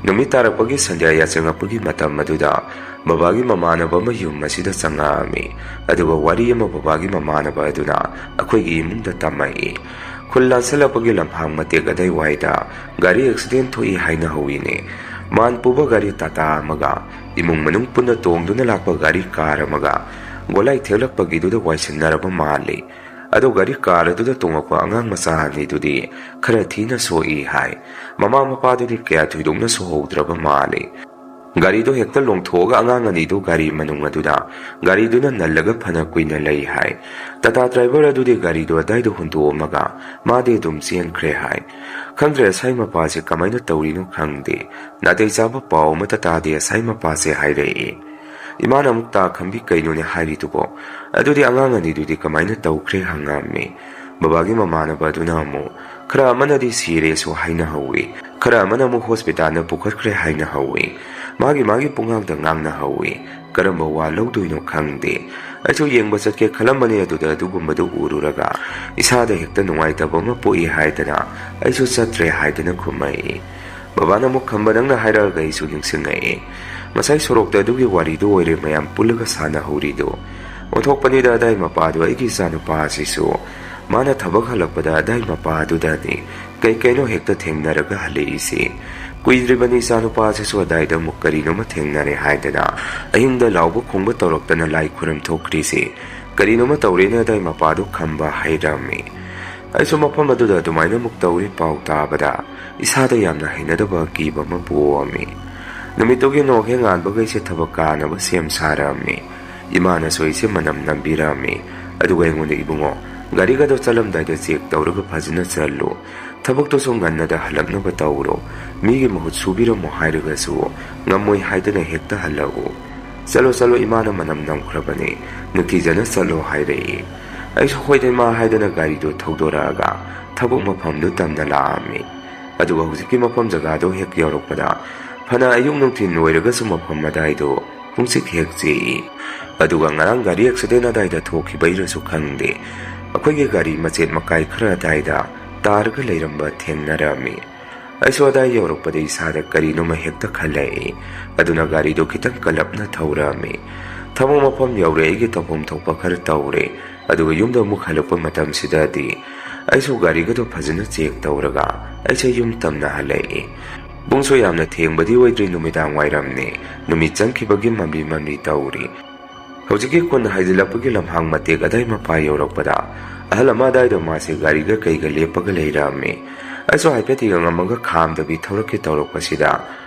ꯅꯨꯃꯤꯠ ꯇꯥꯔꯛꯄꯒꯤ ꯁꯟꯙ꯭ꯌꯥ ꯌꯥꯆꯪꯉꯛꯄꯒꯤ ꯃꯇꯝ ꯑꯗꯨꯗ ꯕꯕꯥꯒꯤ ꯃꯃꯥꯟꯅꯕ ꯑꯃ ꯌꯨꯝ ꯑꯁꯤꯗ ꯆꯪꯉꯛꯑꯝꯃꯤ꯫ ꯑꯗꯨꯒ ꯋꯥꯔꯤ ꯑꯃ ꯕꯕꯥꯒꯤ ꯃꯃꯥꯟꯅꯕ ꯑꯗꯨꯅ ꯑꯩꯈꯣꯏꯒꯤ ꯏꯃꯨꯡꯗ ꯇꯝꯃꯛꯏ꯫ ꯈꯨꯜ ꯂꯥꯟꯁꯜꯂꯛꯄꯒꯤ ꯂꯝꯍꯥꯡ ꯃꯇꯦꯛ ꯑꯗꯥꯏꯋꯥꯏꯗ ꯒꯥꯔꯤ ꯑꯦꯛꯁꯤꯗꯦꯟ ꯊꯣꯛꯏ ꯍꯥꯏꯅ ꯍꯧꯋꯤꯅꯦ꯫ ꯃꯥꯟ ꯄꯨꯕ ꯒꯥꯔꯤ ꯇꯥꯇꯥ ꯑꯃꯒ ꯏꯃꯨꯡ ꯃꯅꯨꯡ ꯄꯨꯟꯅ ꯇꯣꯡꯗꯨꯅ ꯂꯥꯛꯄ ꯒꯥꯔꯤ ꯀꯥꯔ ꯑꯃꯒ ꯒꯣꯂꯥꯏ ꯊꯦꯛꯂꯛꯄꯒꯤꯗꯨꯗ ꯋꯥꯏꯁꯤꯟꯅꯔꯕ ꯃꯥꯜꯂꯤ꯫ ꯑꯗꯣ ꯒꯥꯔꯤ ꯀꯥꯔ ꯑꯗꯨꯗ ꯇꯣꯡꯉꯛꯄ ꯑꯉꯥꯡ ꯃꯆꯥ ꯑꯅꯤꯗꯨꯗꯤ ꯈꯔ ꯊꯤꯅ ꯁꯣꯛꯏ ꯍꯥꯏ꯫ ꯃꯃꯥ ꯃꯄꯥꯗꯨꯗꯤ ꯀꯌꯥ ꯊꯣꯏꯗꯣꯛꯅ ꯁꯣꯛꯍꯧꯗ꯭ꯔꯕ ꯃꯥꯜꯂꯤ꯫ ꯒꯥꯔꯤꯗꯣ ꯍꯦꯛꯇ ꯂꯣꯡꯊꯣꯛꯑꯒ ꯑꯉꯥꯡ ꯑꯅꯤꯗꯨ ꯒꯥꯔꯤ ꯃꯅꯨꯡ ꯑꯗꯨꯗ ꯒꯥꯔꯤꯗꯨꯅ ꯅꯜꯂꯒ ꯐꯅ ꯀꯨꯏꯅ ꯂꯩ ꯍꯥꯏ꯫ ꯇꯥꯇꯥ ꯗ꯭ꯔꯥꯏꯚꯔ ꯑꯗꯨꯗꯤ ꯒꯥꯔꯤꯗꯣ ꯑꯗꯥꯏꯗ ꯍꯨꯟꯗꯣꯛꯑꯝꯃꯒ ꯃꯥꯗꯤ ꯑꯗꯨꯝ ꯆꯦꯟꯈ꯭ꯔꯦ ꯍꯥꯏ꯫ ꯈꯪꯗ꯭ꯔꯦ, ꯑꯁꯥꯏ ꯃꯄꯥꯁꯦ ꯀꯃꯥꯏꯅ ꯇꯧꯔꯤꯅꯣ ꯈꯪꯗꯦ꯫ ꯅꯥꯇꯩ ꯆꯥꯕ ꯄꯥꯎ ꯑꯃꯠꯇ ꯇꯥꯗꯦ, ꯑꯁꯥꯏ ꯃꯄꯥꯁꯦ ꯍꯥꯏꯔꯛꯏ꯫ ꯏꯃꯥꯅ ꯑꯃꯨꯛ, "ꯇꯥ ꯈꯝꯕꯤ, ꯀꯩꯅꯣꯅꯦ ꯍꯥꯏꯔꯤꯗꯨꯕꯣ? ꯑꯗꯨꯗꯤ ꯑꯉꯥꯡ ꯑꯅꯤꯗꯨꯗꯤ ꯀꯃꯥꯏꯅ ꯇꯧꯈ꯭ꯔꯦ?" ꯍꯪꯉꯝꯃꯤ꯫ ꯕꯕꯥꯒꯤ ꯃꯃꯥꯟꯅꯕ ꯑꯗꯨꯅ ꯑꯃꯨꯛ, "ꯈꯔ ꯑꯃꯅꯗꯤ ꯁꯤꯔꯦꯁꯨ ꯍꯥꯏꯅ ꯍꯧꯋꯤ, ꯈꯔ ꯑꯃꯅ ꯑꯃꯨꯛ ꯍꯣꯁꯄꯤꯇꯥꯜꯗ ꯄꯨꯈꯠꯈ꯭ꯔꯦ ꯍꯥꯏꯅ ꯍꯧꯋꯤ꯫ ꯃꯥꯒꯤ ꯃꯥꯒꯤ ꯄꯨꯡꯉꯥꯡꯗ ꯉꯥꯡꯅꯍꯧꯏ꯫ ꯀꯔꯝꯕ ꯋꯥ ꯂꯧꯗꯣꯏꯅꯣ ꯈꯪꯗꯦ꯫ ꯑꯩꯁꯨ ꯌꯦꯡꯕ ꯆꯠꯀꯦ ꯈꯜꯂꯝꯕꯅꯤ, ꯑꯗꯨꯗ ꯑꯗꯨꯒꯨꯝꯕꯗꯨ ꯎꯔꯨꯔꯒ ꯏꯁꯥꯗ ꯍꯦꯛꯇ ꯅꯨꯡꯉꯥꯏꯇꯕ ꯑꯃ ꯄꯣꯛꯏ ꯍꯥꯏꯗꯅ ꯑꯩꯁꯨ ꯆꯠꯇ꯭ꯔꯦ ꯍꯥꯏꯗꯅ ꯈꯨꯝꯃꯛꯏ꯫ ꯕꯕꯥꯅ ꯑꯃꯨꯛ ꯈꯝꯕ ꯅꯪꯅ ꯍꯥꯏꯔꯛꯑꯒ ꯑꯩꯁꯨ ꯅꯤꯡꯁꯤꯡꯉꯛꯏ꯫ ꯉꯁꯥꯏ ꯁꯣꯔꯣꯛꯇ ꯑꯗꯨꯒꯤ ꯋꯥꯔꯤꯗꯨ ꯑꯣꯏꯔꯦ ꯃꯌꯥꯝ ꯄꯨꯜꯂꯒ ꯁꯥꯟꯅꯍꯧꯔꯤꯗꯨ꯫ ꯑꯣꯟꯊꯣꯛꯄꯅꯤꯗ ꯑꯗꯥꯏ ꯃꯄꯥꯗꯣ ꯑꯩꯒꯤ ꯏꯆꯥꯅꯨꯄꯥ ꯑꯁꯤꯁꯨ꯫ ꯃꯥꯅ ꯊꯕꯛ ꯍꯜꯂꯛꯄꯗ ꯑꯗꯥꯏ ꯃꯄꯥꯗꯨꯗꯅꯤ ꯀꯩ ꯀꯩꯅꯣ ꯍꯦꯛꯇ ꯊꯦꯡꯅꯔꯒ ꯍꯜꯂꯛꯏꯁꯤ꯫ ꯀꯨꯏꯗ꯭ꯔꯤꯕꯅꯤ ꯏꯆꯥꯅꯨꯄꯥ ꯑꯁꯤꯁꯨ ꯑꯗꯥꯏꯗ ꯑꯃꯨꯛ ꯀꯔꯤꯅꯣꯃ ꯊꯦꯡꯅꯔꯦ ꯍꯥꯏꯗꯅ ꯑꯍꯤꯡꯗ ꯂꯥꯎꯕ ꯈꯣꯡꯕ ꯇꯧꯔꯛꯇꯅ ꯂꯥꯏ ꯈꯨꯔꯝ ꯊꯣꯛꯈ꯭ꯔꯤꯁꯤ꯫ ꯀꯔꯤꯅꯣꯃ ꯇꯧꯔꯦꯅ ꯑꯗꯥꯏ ꯃꯄꯥꯗꯣ ꯈꯝꯕ ꯍꯥꯏꯔꯝꯃꯤ꯫ ꯑꯩꯁꯨ ꯃꯐꯝ ꯑꯗꯨꯗ ꯑꯗꯨꯃꯥꯏꯅ ꯑꯃꯨꯛ ꯇꯧꯔꯦ ꯄꯥꯎ ꯇꯥꯕꯗ ꯏꯁꯥꯗ ꯌꯥꯝꯅ ꯍꯩꯅꯗꯕ ꯑꯀꯤꯕ ꯑꯃ ꯄꯣꯛꯑꯝꯃꯤ꯫ ꯅꯨꯃꯤꯠꯇꯨꯒꯤ ꯅꯣꯛꯍꯦ ꯉꯥꯟꯕꯈꯩꯁꯦ ꯊꯕꯛ ꯀꯥꯅꯕ ꯁꯦꯝ ꯁꯥꯔꯝꯃꯤ꯫ ꯏꯃꯥꯅꯁꯨ ꯑꯩꯁꯦ ꯃꯅꯝ ꯅꯝꯕꯤꯔꯝꯃꯤ꯫ ꯑꯗꯨꯒ ꯑꯩꯉꯣꯟꯗ, "ꯏꯕꯨꯡꯉꯣ, ꯒꯥꯔꯤꯒꯗꯣ ꯆꯠꯂꯝꯗꯥꯏꯗ ꯆꯦꯛ ꯇꯧꯔꯒ ꯐꯖꯅ ꯆꯠꯂꯨ꯫ ꯊꯕꯛꯇꯨꯁꯨ ꯉꯟꯅꯗ ꯍꯜꯂꯛꯅꯕ ꯇꯧꯔꯣ꯫ ꯃꯤꯒꯤ ꯃꯍꯨꯠ ꯁꯨꯕꯤꯔꯝꯃꯣ ꯍꯥꯏꯔꯒꯁꯨ ꯉꯝꯃꯣꯏ ꯍꯥꯏꯗꯅ ꯍꯦꯛꯇ ꯍꯜꯂꯛꯎ꯫ ꯆꯠꯂꯣ, ꯆꯠꯂꯣ, ꯏꯃꯥꯅ ꯃꯅꯝ ꯅꯝꯈ꯭ꯔꯕꯅꯤ꯫ ꯅꯤꯡꯊꯤꯖꯅ ꯆꯠꯂꯣ," ꯍꯥꯏꯔꯛꯏ꯫ ꯑꯩꯁꯨ ꯍꯣꯏꯗ ꯏꯃꯥ ꯍꯥꯏꯗꯅ ꯒꯥꯔꯤꯗꯨ ꯊꯧꯗꯣꯔꯛꯑꯒ ꯊꯕꯛ ꯃꯐꯝꯗꯨ ꯇꯝꯅ ꯂꯥꯛꯑꯝꯃꯤ꯫ ꯑꯗꯨꯒ ꯍꯧꯖꯤꯛꯀꯤ ꯃꯐꯝ ꯖꯒꯥꯗꯨ ꯍꯦꯛ ꯌꯧꯔꯛꯄꯗ ꯐꯅ ꯑꯌꯨꯛ ꯅꯨꯡꯊꯤꯜ ꯑꯣꯏꯔꯒꯁꯨ ꯃꯐꯝ ꯑꯗꯥꯏꯗꯨ ꯄꯨꯡꯆꯤꯛ ꯍꯦꯛ ꯆꯤꯛꯏ꯫ ꯑꯗꯨꯒ ꯉꯔꯥꯡ ꯒꯥꯔꯤ ꯑꯦꯛꯁꯤꯗꯦꯟ ꯑꯗꯥꯏꯗ ꯊꯣꯛꯈꯤꯕꯩꯔꯁꯨ ꯈꯪꯗꯦ, ꯑꯩꯈꯣꯏꯒꯤ ꯒꯥꯔꯤ ꯃꯆꯦꯠ ꯃꯀꯥꯏ ꯈꯔ ꯑꯗꯥꯏꯗ ꯇꯥꯔꯒ ꯂꯩꯔꯝꯕ ꯊꯦꯡꯅꯔꯝꯃꯤ꯫ ꯑꯩꯁꯨ ꯑꯗꯥꯏ ꯌꯧꯔꯛꯄꯗ ꯏꯁꯥꯗ ꯀꯔꯤꯅꯣꯃ ꯍꯦꯛꯇ ꯈꯜꯂꯛꯏ꯫ ꯑꯗꯨꯅ ꯒꯥꯔꯤꯗꯨ ꯈꯤꯇꯪ ꯀꯜꯂꯞꯅ ꯊꯧꯔꯛꯑꯝꯃꯤ꯫ ꯊꯕꯛ ꯃꯐꯝ ꯌꯧꯔꯦ, ꯑꯩꯒꯤ ꯇꯧꯐꯝ ꯊꯣꯛꯄ ꯈꯔ ꯇꯧꯔꯦ꯫ ꯑꯗꯨꯒ ꯌꯨꯝꯗ ꯑꯃꯨꯛ ꯍꯜꯂꯛꯄ ꯃꯇꯝꯁꯤꯗꯗꯤ ꯑꯩꯁꯨ ꯒꯥꯔꯤꯒꯗꯣ ꯐꯖꯅ ꯆꯦꯛ ꯇꯧꯔꯒ ꯑꯩꯁꯦ ꯌꯨꯝ ꯇꯝꯅ ꯍꯜꯂꯛꯏ꯫ ꯄꯨꯡꯁꯨ ꯌꯥꯝꯅ ꯊꯦꯡꯕꯗꯤ ꯑꯣꯏꯗ꯭ꯔꯤ, ꯅꯨꯃꯤꯗꯥꯡ ꯋꯥꯏꯔꯝꯅꯤ꯫ ꯅꯨꯃꯤꯠ ꯆꯪꯈꯤꯕꯒꯤ ꯃꯝꯂꯤ ꯃꯝꯂꯤ ꯇꯧꯔꯤ꯫ ꯍꯧꯖꯤꯛꯀꯤ ꯈꯨꯟ ꯍꯥꯏꯖꯤꯜꯂꯛꯄꯒꯤ ꯂꯝꯍꯥꯡ ꯃꯇꯦꯛ ꯑꯗꯥꯏ ꯃꯄꯥ ꯌꯧꯔꯛꯄꯗ ꯑꯍꯜ ꯑꯃ ꯑꯗꯥꯏꯗ ꯃꯥꯁꯦ ꯒꯥꯔꯤꯒ ꯀꯩꯒ ꯂꯦꯞꯄꯒ ꯂꯩꯔꯝꯃꯤ꯫ ꯑꯩꯁꯨ ꯍꯥꯏꯐꯦꯠ ꯌꯦꯡꯉꯝꯃꯒ ꯈꯥꯝꯗꯕꯤ ꯊꯧꯔꯛꯀꯦ ꯇꯧꯔꯛꯄꯁꯤꯗ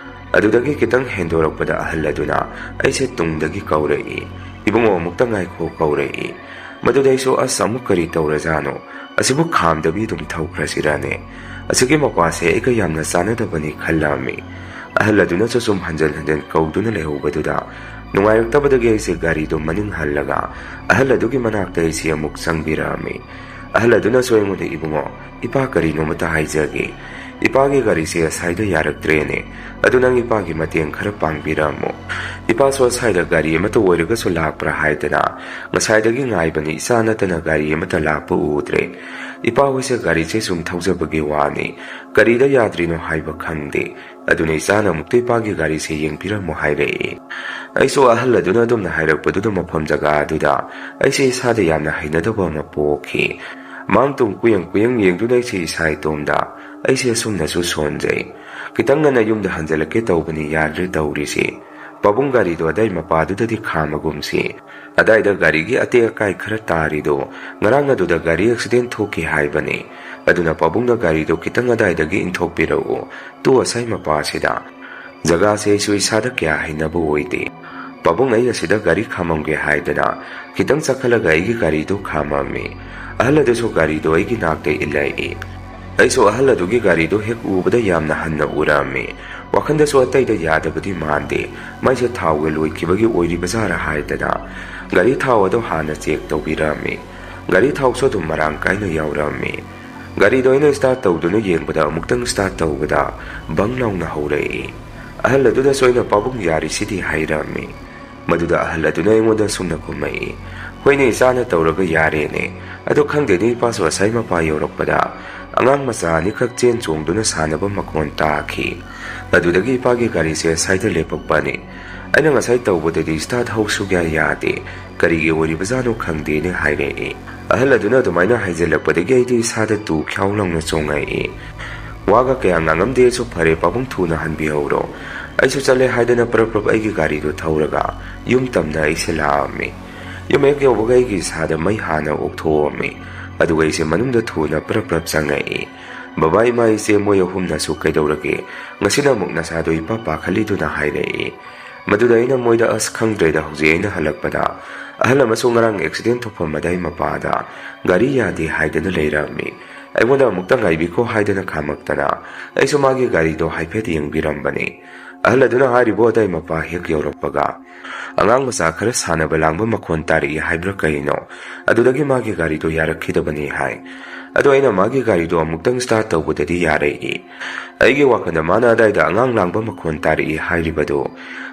ꯑꯗꯨꯗꯒꯤ ꯈꯤꯇꯪ ꯍꯦꯟꯗꯣꯔꯛꯄꯗ ꯑꯍꯜ ꯑꯗꯨꯅ ꯑꯩꯁꯦ ꯇꯨꯡꯗꯒꯤ ꯀꯧꯔꯛꯏ, "ꯏꯕꯨꯡꯉꯣ, ꯑꯃꯨꯛꯇ ꯉꯥꯏꯈꯣ," ꯀꯧꯔꯛꯏ꯫ ꯃꯗꯨꯗ ꯑꯩꯁꯨ, "ꯑꯁ, ꯑꯃꯨꯛ ꯀꯔꯤ ꯇꯧꯔꯖꯥꯠꯅꯣ? ꯑꯁꯤꯕꯨ ꯈꯥꯝꯗꯕꯤ ꯑꯗꯨꯝ ꯊꯧꯈ꯭ꯔꯁꯤꯔꯅꯦ? ꯑꯁꯤꯒꯤ ꯃꯄꯥꯁꯦ ꯑꯩꯒ ꯌꯥꯝꯅ ꯆꯥꯟꯅꯗꯕꯅꯤ," ꯈꯜꯂꯛꯑꯝꯃꯤ꯫ ꯑꯍꯜ ꯑꯗꯨꯅꯁꯨ ꯁꯨꯝ ꯍꯟꯖꯟ ꯍꯟꯖꯟ ꯀꯧꯗꯨꯅ ꯂꯩꯍꯧꯕꯗꯨꯗ ꯅꯨꯡꯉꯥꯏꯔꯛꯇꯕꯗꯒꯤ ꯑꯩꯁꯦ ꯒꯥꯔꯤꯗꯨ ꯃꯅꯤꯡ ꯍꯜꯂꯒ ꯑꯍꯜ ꯑꯗꯨꯒꯤ ꯃꯅꯥꯛꯇ ꯑꯩꯁꯦ ꯑꯃꯨꯛ ꯆꯪꯕꯤꯔꯛꯑꯝꯃꯤ꯫ ꯑꯍꯜ ꯑꯗꯨꯅꯁꯨ ꯑꯩꯉꯣꯟꯗ, "ꯏꯕꯨꯡꯉꯣ, ꯏꯄꯥ ꯀꯔꯤꯅꯣꯃꯇ ꯍꯥꯏꯖꯒꯦ꯫ "ꯏꯄꯥꯒꯤ ꯒꯥꯔꯤꯁꯦ ꯑꯁꯥꯏꯗ ꯌꯥꯔꯛꯇ꯭ꯔꯦꯅꯦ, ꯑꯗꯨ ꯅꯪ ꯏꯄꯥꯒꯤ ꯃꯇꯦꯡ ꯈꯔ ꯄꯥꯡꯕꯤꯔꯝꯃꯣ꯫ ꯏꯄꯥꯁꯨ ꯑꯁꯥꯏꯗ ꯒꯥꯔꯤ ꯑꯃꯠꯇ ꯑꯣꯏꯔꯒꯁꯨ ꯂꯥꯛꯄ꯭ꯔꯥ ꯍꯥꯏꯗꯅ ꯉꯁꯥꯏꯗꯒꯤ ꯉꯥꯏꯕꯅꯤ, ꯏꯆꯥ ꯅꯠꯇꯅ ꯒꯥꯔꯤ ꯑꯃꯠꯇ ꯂꯥꯛꯄ ꯎꯗ꯭ꯔꯦ꯫ ꯏꯄꯥ ꯍꯣꯏꯁꯦ ꯒꯥꯔꯤꯁꯦ ꯁꯨꯝ ꯊꯧꯖꯕꯒꯤ ꯋꯥꯅꯤ, ꯀꯔꯤꯗ ꯌꯥꯗ꯭ꯔꯤꯅꯣ ꯍꯥꯏꯕ ꯈꯪꯗꯦ꯫ ꯑꯗꯨꯅ ꯏꯆꯥꯅ ꯑꯃꯨꯛꯇ ꯏꯄꯥꯒꯤ ꯒꯥꯔꯤꯁꯦ ꯌꯦꯡꯕꯤꯔꯝꯃꯣ" ꯍꯥꯏꯔꯛꯏ꯫ ꯑꯩꯁꯨ ꯑꯍꯜ ꯑꯗꯨꯅ ꯑꯗꯨꯝꯅ ꯍꯥꯏꯔꯛꯄꯗꯨꯗ ꯃꯐꯝ ꯖꯒꯥ ꯑꯗꯨꯗ ꯑꯩꯁꯦ ꯏꯁꯥꯗ ꯌꯥꯝꯅ ꯍꯩꯅꯗꯕ ꯑꯃ ꯄꯣꯛꯈꯤ꯫ ꯃꯥꯡ ꯇꯨꯡ ꯀꯨꯌꯦꯡ ꯀꯨꯌꯦꯡ ꯌꯦꯡꯗꯨꯅ ꯑꯩꯁꯦ ꯏꯁꯥ ꯏꯇꯣꯝꯗ ꯑꯩꯁꯦ ꯑꯁꯨꯝꯅꯁꯨ ꯁꯣꯟꯖꯩ꯫ "ꯈꯤꯇꯪ ꯉꯟꯅ ꯌꯨꯝꯗ ꯍꯟꯖꯤꯜꯂꯛꯀꯦ ꯇꯧꯕꯅꯤ, ꯌꯥꯗ꯭ꯔꯦ ꯇꯧꯔꯤꯁꯦ꯫ ꯄꯥꯕꯨꯡ ꯒꯥꯔꯤꯗꯣ ꯑꯗꯥꯏ ꯃꯄꯥꯗꯨꯗꯗꯤ ꯈꯥꯝꯃꯒꯨꯝꯁꯤ꯫ ꯑꯗꯥꯏꯗ ꯒꯥꯔꯤꯒꯤ ꯑꯇꯦꯛ ꯑꯀꯥꯏ ꯈꯔ ꯇꯥꯔꯤꯗꯣ ꯉꯔꯥꯡ ꯑꯗꯨꯗ ꯒꯥꯔꯤ ꯑꯦꯛꯁꯤꯗꯦꯟ ꯊꯣꯛꯈꯤ ꯍꯥꯏꯕꯅꯤ꯫ ꯑꯗꯨꯅ ꯄꯥꯕꯨꯡꯅ ꯒꯥꯔꯤꯗꯣ ꯈꯤꯇꯪ ꯑꯗꯥꯏꯗꯒꯤ ꯏꯟꯊꯣꯛꯄꯤꯔꯛꯎ꯫ ꯇꯣ ꯑꯁꯥꯏ ꯃꯄꯥꯁꯤꯗ꯫ ꯖꯒꯥꯁꯦ ꯑꯩꯁꯨ ꯏꯁꯥꯗ ꯀꯌꯥ ꯍꯩꯅꯕ ꯑꯣꯏꯗꯦ꯫ ꯄꯥꯕꯨꯡ ꯑꯩ ꯑꯁꯤꯗ ꯒꯥꯔꯤ ꯈꯥꯝꯃꯝꯒꯦ" ꯍꯥꯏꯗꯅ ꯈꯤꯇꯪ ꯆꯠꯈꯠꯂꯒ ꯑꯩꯒꯤ ꯒꯥꯔꯤꯗꯨ ꯈꯥꯝꯃꯝꯃꯤ꯫ ꯑꯍꯜ ꯑꯗꯨꯁꯨ ꯒꯥꯔꯤꯗꯣ ꯑꯩꯒꯤ ꯅꯥꯛꯇ ꯏꯜꯂꯛꯏ꯫ ꯑꯩꯁꯨ ꯑꯍꯜ ꯑꯗꯨꯒꯤ ꯒꯥꯔꯤꯗꯣ ꯍꯦꯛ ꯎꯕꯗ ꯌꯥꯝꯅ ꯍꯟꯅ ꯎꯔꯝꯃꯤ꯫ ꯋꯥꯈꯟꯗꯁꯨ ꯑꯇꯩꯗ ꯌꯥꯗꯕꯗꯤ ꯃꯥꯟꯗꯦ, ꯃꯩꯁꯦ ꯊꯥꯎꯒ ꯂꯣꯏꯈꯤꯕꯒꯤ ꯑꯣꯏꯔꯤꯕꯖꯥꯔꯥ ꯍꯥꯏꯗꯅ ꯒꯥꯔꯤ ꯊꯥꯎ ꯑꯗꯣ ꯍꯥꯟꯅ ꯆꯦꯛ ꯇꯧꯕꯤꯔꯝꯃꯤ꯫ ꯒꯥꯔꯤ ꯊꯥꯎꯁꯨ ꯑꯗꯨꯝ ꯃꯔꯥꯡ ꯀꯥꯏꯅ ꯌꯥꯎꯔꯝꯃꯤ꯫ ꯒꯥꯔꯤꯗꯣ ꯑꯩꯅ ꯁ꯭ꯇꯥꯔꯠ ꯇꯧꯗꯨꯅ ꯌꯦꯡꯕꯗ ꯑꯃꯨꯛꯇꯪ ꯁ꯭ꯇꯥꯔꯠ ꯇꯧꯕꯗ ꯕꯪ ꯂꯥꯎꯅ ꯍꯧꯔꯛꯏ꯫ ꯑꯍꯜ ꯑꯗꯨꯅꯁꯨ ꯑꯩꯅ "ꯄꯥꯕꯨꯡ ꯌꯥꯔꯤꯁꯤꯗꯤ" ꯍꯥꯏꯔꯝꯃꯤ꯫ ꯃꯗꯨꯗ ꯑꯍꯜ ꯑꯗꯨꯅ ꯑꯩꯉꯣꯟꯗ ꯑꯁꯨꯝꯅ ꯈꯨꯝꯃꯛꯏ, "ꯍꯣꯏꯅꯦ, ꯏꯆꯥꯅ ꯇꯧꯔꯒ ꯌꯥꯔꯦꯅꯦ꯫ ꯑꯗꯣ ꯈꯪꯗꯦꯅꯦ, ꯏꯄꯥꯁꯨ ꯑꯁꯥꯏ ꯃꯄꯥ ꯌꯧꯔꯛꯄꯗ ꯑꯉꯥꯡ ꯃꯆꯥ ꯑꯅꯤꯈꯛ ꯆꯦꯟ ꯆꯣꯡꯗꯨꯅ ꯁꯥꯟꯅꯕ ꯃꯈꯣꯟ ꯇꯥꯈꯤ꯫ ꯑꯗꯨꯗꯒꯤ ꯏꯄꯥꯒꯤ ꯒꯥꯔꯤꯁꯦ ꯑꯁꯥꯏꯗ ꯂꯦꯞꯄꯛꯄꯅꯤ꯫ ꯑꯩꯅ ꯉꯁꯥꯏ ꯇꯧꯕꯗꯗꯤ ꯁ꯭ꯇꯥꯔꯠ ꯍꯧ ꯁꯨꯛꯌꯥ ꯌꯥꯗꯦ꯫ ꯀꯔꯤꯒꯤ ꯑꯣꯏꯔꯤꯕꯖꯥꯠꯅꯣ ꯈꯪꯗꯦꯅꯦ" ꯍꯥꯏꯔꯛꯏ꯫ ꯑꯍꯜ ꯑꯗꯨꯅ ꯑꯗꯨꯃꯥꯏꯅ ꯍꯥꯏꯖꯤꯜꯂꯛꯄꯗꯒꯤ ꯑꯩꯗꯤ ꯏꯁꯥꯗ ꯇꯨ ꯈ꯭ꯌꯥꯎ ꯂꯥꯎꯅ ꯆꯣꯡꯉꯛꯏ꯫ ꯋꯥꯒ ꯀꯌꯥ ꯉꯥꯡꯉꯝꯗꯦ, "ꯑꯩꯁꯨ ꯐꯔꯦ ꯄꯥꯕꯨꯡ, ꯊꯨꯅ ꯍꯟꯕꯤꯍꯧꯔꯣ"꯫ ꯑꯩꯁꯨ ꯆꯠꯂꯦ ꯍꯥꯏꯗꯅ ꯄ꯭ꯔꯞ ꯄ꯭ꯔꯞ ꯑꯩꯒꯤ ꯒꯥꯔꯤꯗꯨ ꯊꯧꯔꯒ ꯌꯨꯝ ꯇꯝꯅ ꯑꯩꯁꯦ ꯂꯥꯛꯑꯝꯃꯤ꯫ ꯌꯨꯝ ꯍꯦꯛ ꯌꯧꯕꯒ ꯑꯩꯒꯤ ꯏꯁꯥꯗ ꯃꯩ ꯍꯥꯟꯅ ꯑꯣꯛꯊꯣꯛꯑꯝꯃꯤ꯫ ꯑꯗꯨꯒ ꯑꯩꯁꯦ ꯃꯅꯨꯡꯗ ꯊꯨꯅ ꯄ꯭ꯔꯞ ꯄ꯭ꯔꯞ ꯆꯪꯉꯛꯏ꯫ ꯕꯕꯥ, ꯏꯃꯥ, ꯏꯆꯦ ꯃꯣꯏ ꯑꯍꯨꯝꯅꯁꯨ "ꯀꯩꯗꯧꯔꯒꯦ? ꯉꯁꯤꯅ ꯑꯃꯨꯛ ꯅꯁꯥꯗꯣ ꯏꯄꯥ ꯄꯥꯈꯠꯂꯤꯗꯨꯅ?" ꯍꯥꯏꯔꯛꯏ꯫ ꯃꯗꯨꯗ ꯑꯩꯅ ꯃꯣꯏꯗ, "ꯑꯁ, ꯈꯪꯗ꯭ꯔꯦꯗ, ꯍꯧꯖꯤꯛ ꯑꯩꯅ ꯍꯜꯂꯛꯄꯗ ꯑꯍꯜ ꯑꯃꯁꯨ ꯉꯔꯥꯡ ꯑꯦꯛꯁꯤꯗꯦꯟ ꯊꯣꯛꯐꯝ ꯑꯗꯥꯏ ꯃꯄꯥꯗ ꯒꯥꯔꯤ ꯌꯥꯗꯦ ꯍꯥꯏꯗꯅ ꯂꯩꯔꯝꯃꯤ꯫ ꯑꯩꯉꯣꯟꯗ ꯑꯃꯨꯛꯇ ꯉꯥꯏꯕꯤꯈꯣ" ꯍꯥꯏꯗꯅ ꯈꯥꯝꯃꯛꯇꯅ ꯑꯩꯁꯨ ꯃꯥꯒꯤ ꯒꯥꯔꯤꯗꯣ ꯍꯥꯏꯐꯦꯠ ꯌꯦꯡꯕꯤꯔꯝꯕꯅꯤ꯫ ꯑꯍꯜ ꯑꯗꯨꯅ ꯍꯥꯏꯔꯤꯕ ꯑꯗꯥꯏ ꯃꯄꯥ ꯍꯦꯛ ꯌꯧꯔꯛꯄꯒ, ꯑꯉꯥꯡ ꯃꯆꯥ ꯈꯔ ꯁꯥꯟꯅꯕ ꯂꯥꯡꯕ ꯃꯈꯣꯟ ꯇꯥꯔꯛꯏ ꯍꯥꯏꯕ꯭ꯔꯥ ꯀꯩꯅꯣ, ꯑꯗꯨꯗꯒꯤ ꯃꯥꯒꯤ ꯒꯥꯔꯤꯗꯨ ꯌꯥꯔꯛꯈꯤꯗꯕꯅꯤ ꯍꯥꯏ꯫ ꯑꯗꯣ ꯑꯩꯅ ꯃꯥꯒꯤ ꯒꯥꯔꯤꯗꯨ ꯑꯃꯨꯛꯇꯪ start ꯇꯧꯕꯗꯗꯤ ꯌꯥꯔꯛꯏ꯫ ꯑꯩꯒꯤ ꯋꯥꯈꯜꯗ ꯃꯥꯅ ꯑꯗꯥꯏꯗ ꯑꯉꯥꯡ ꯂꯥꯡꯕ ꯃꯈꯣꯟ ꯇꯥꯔꯛꯏ ꯍꯥꯏꯔꯤꯕꯗꯨ,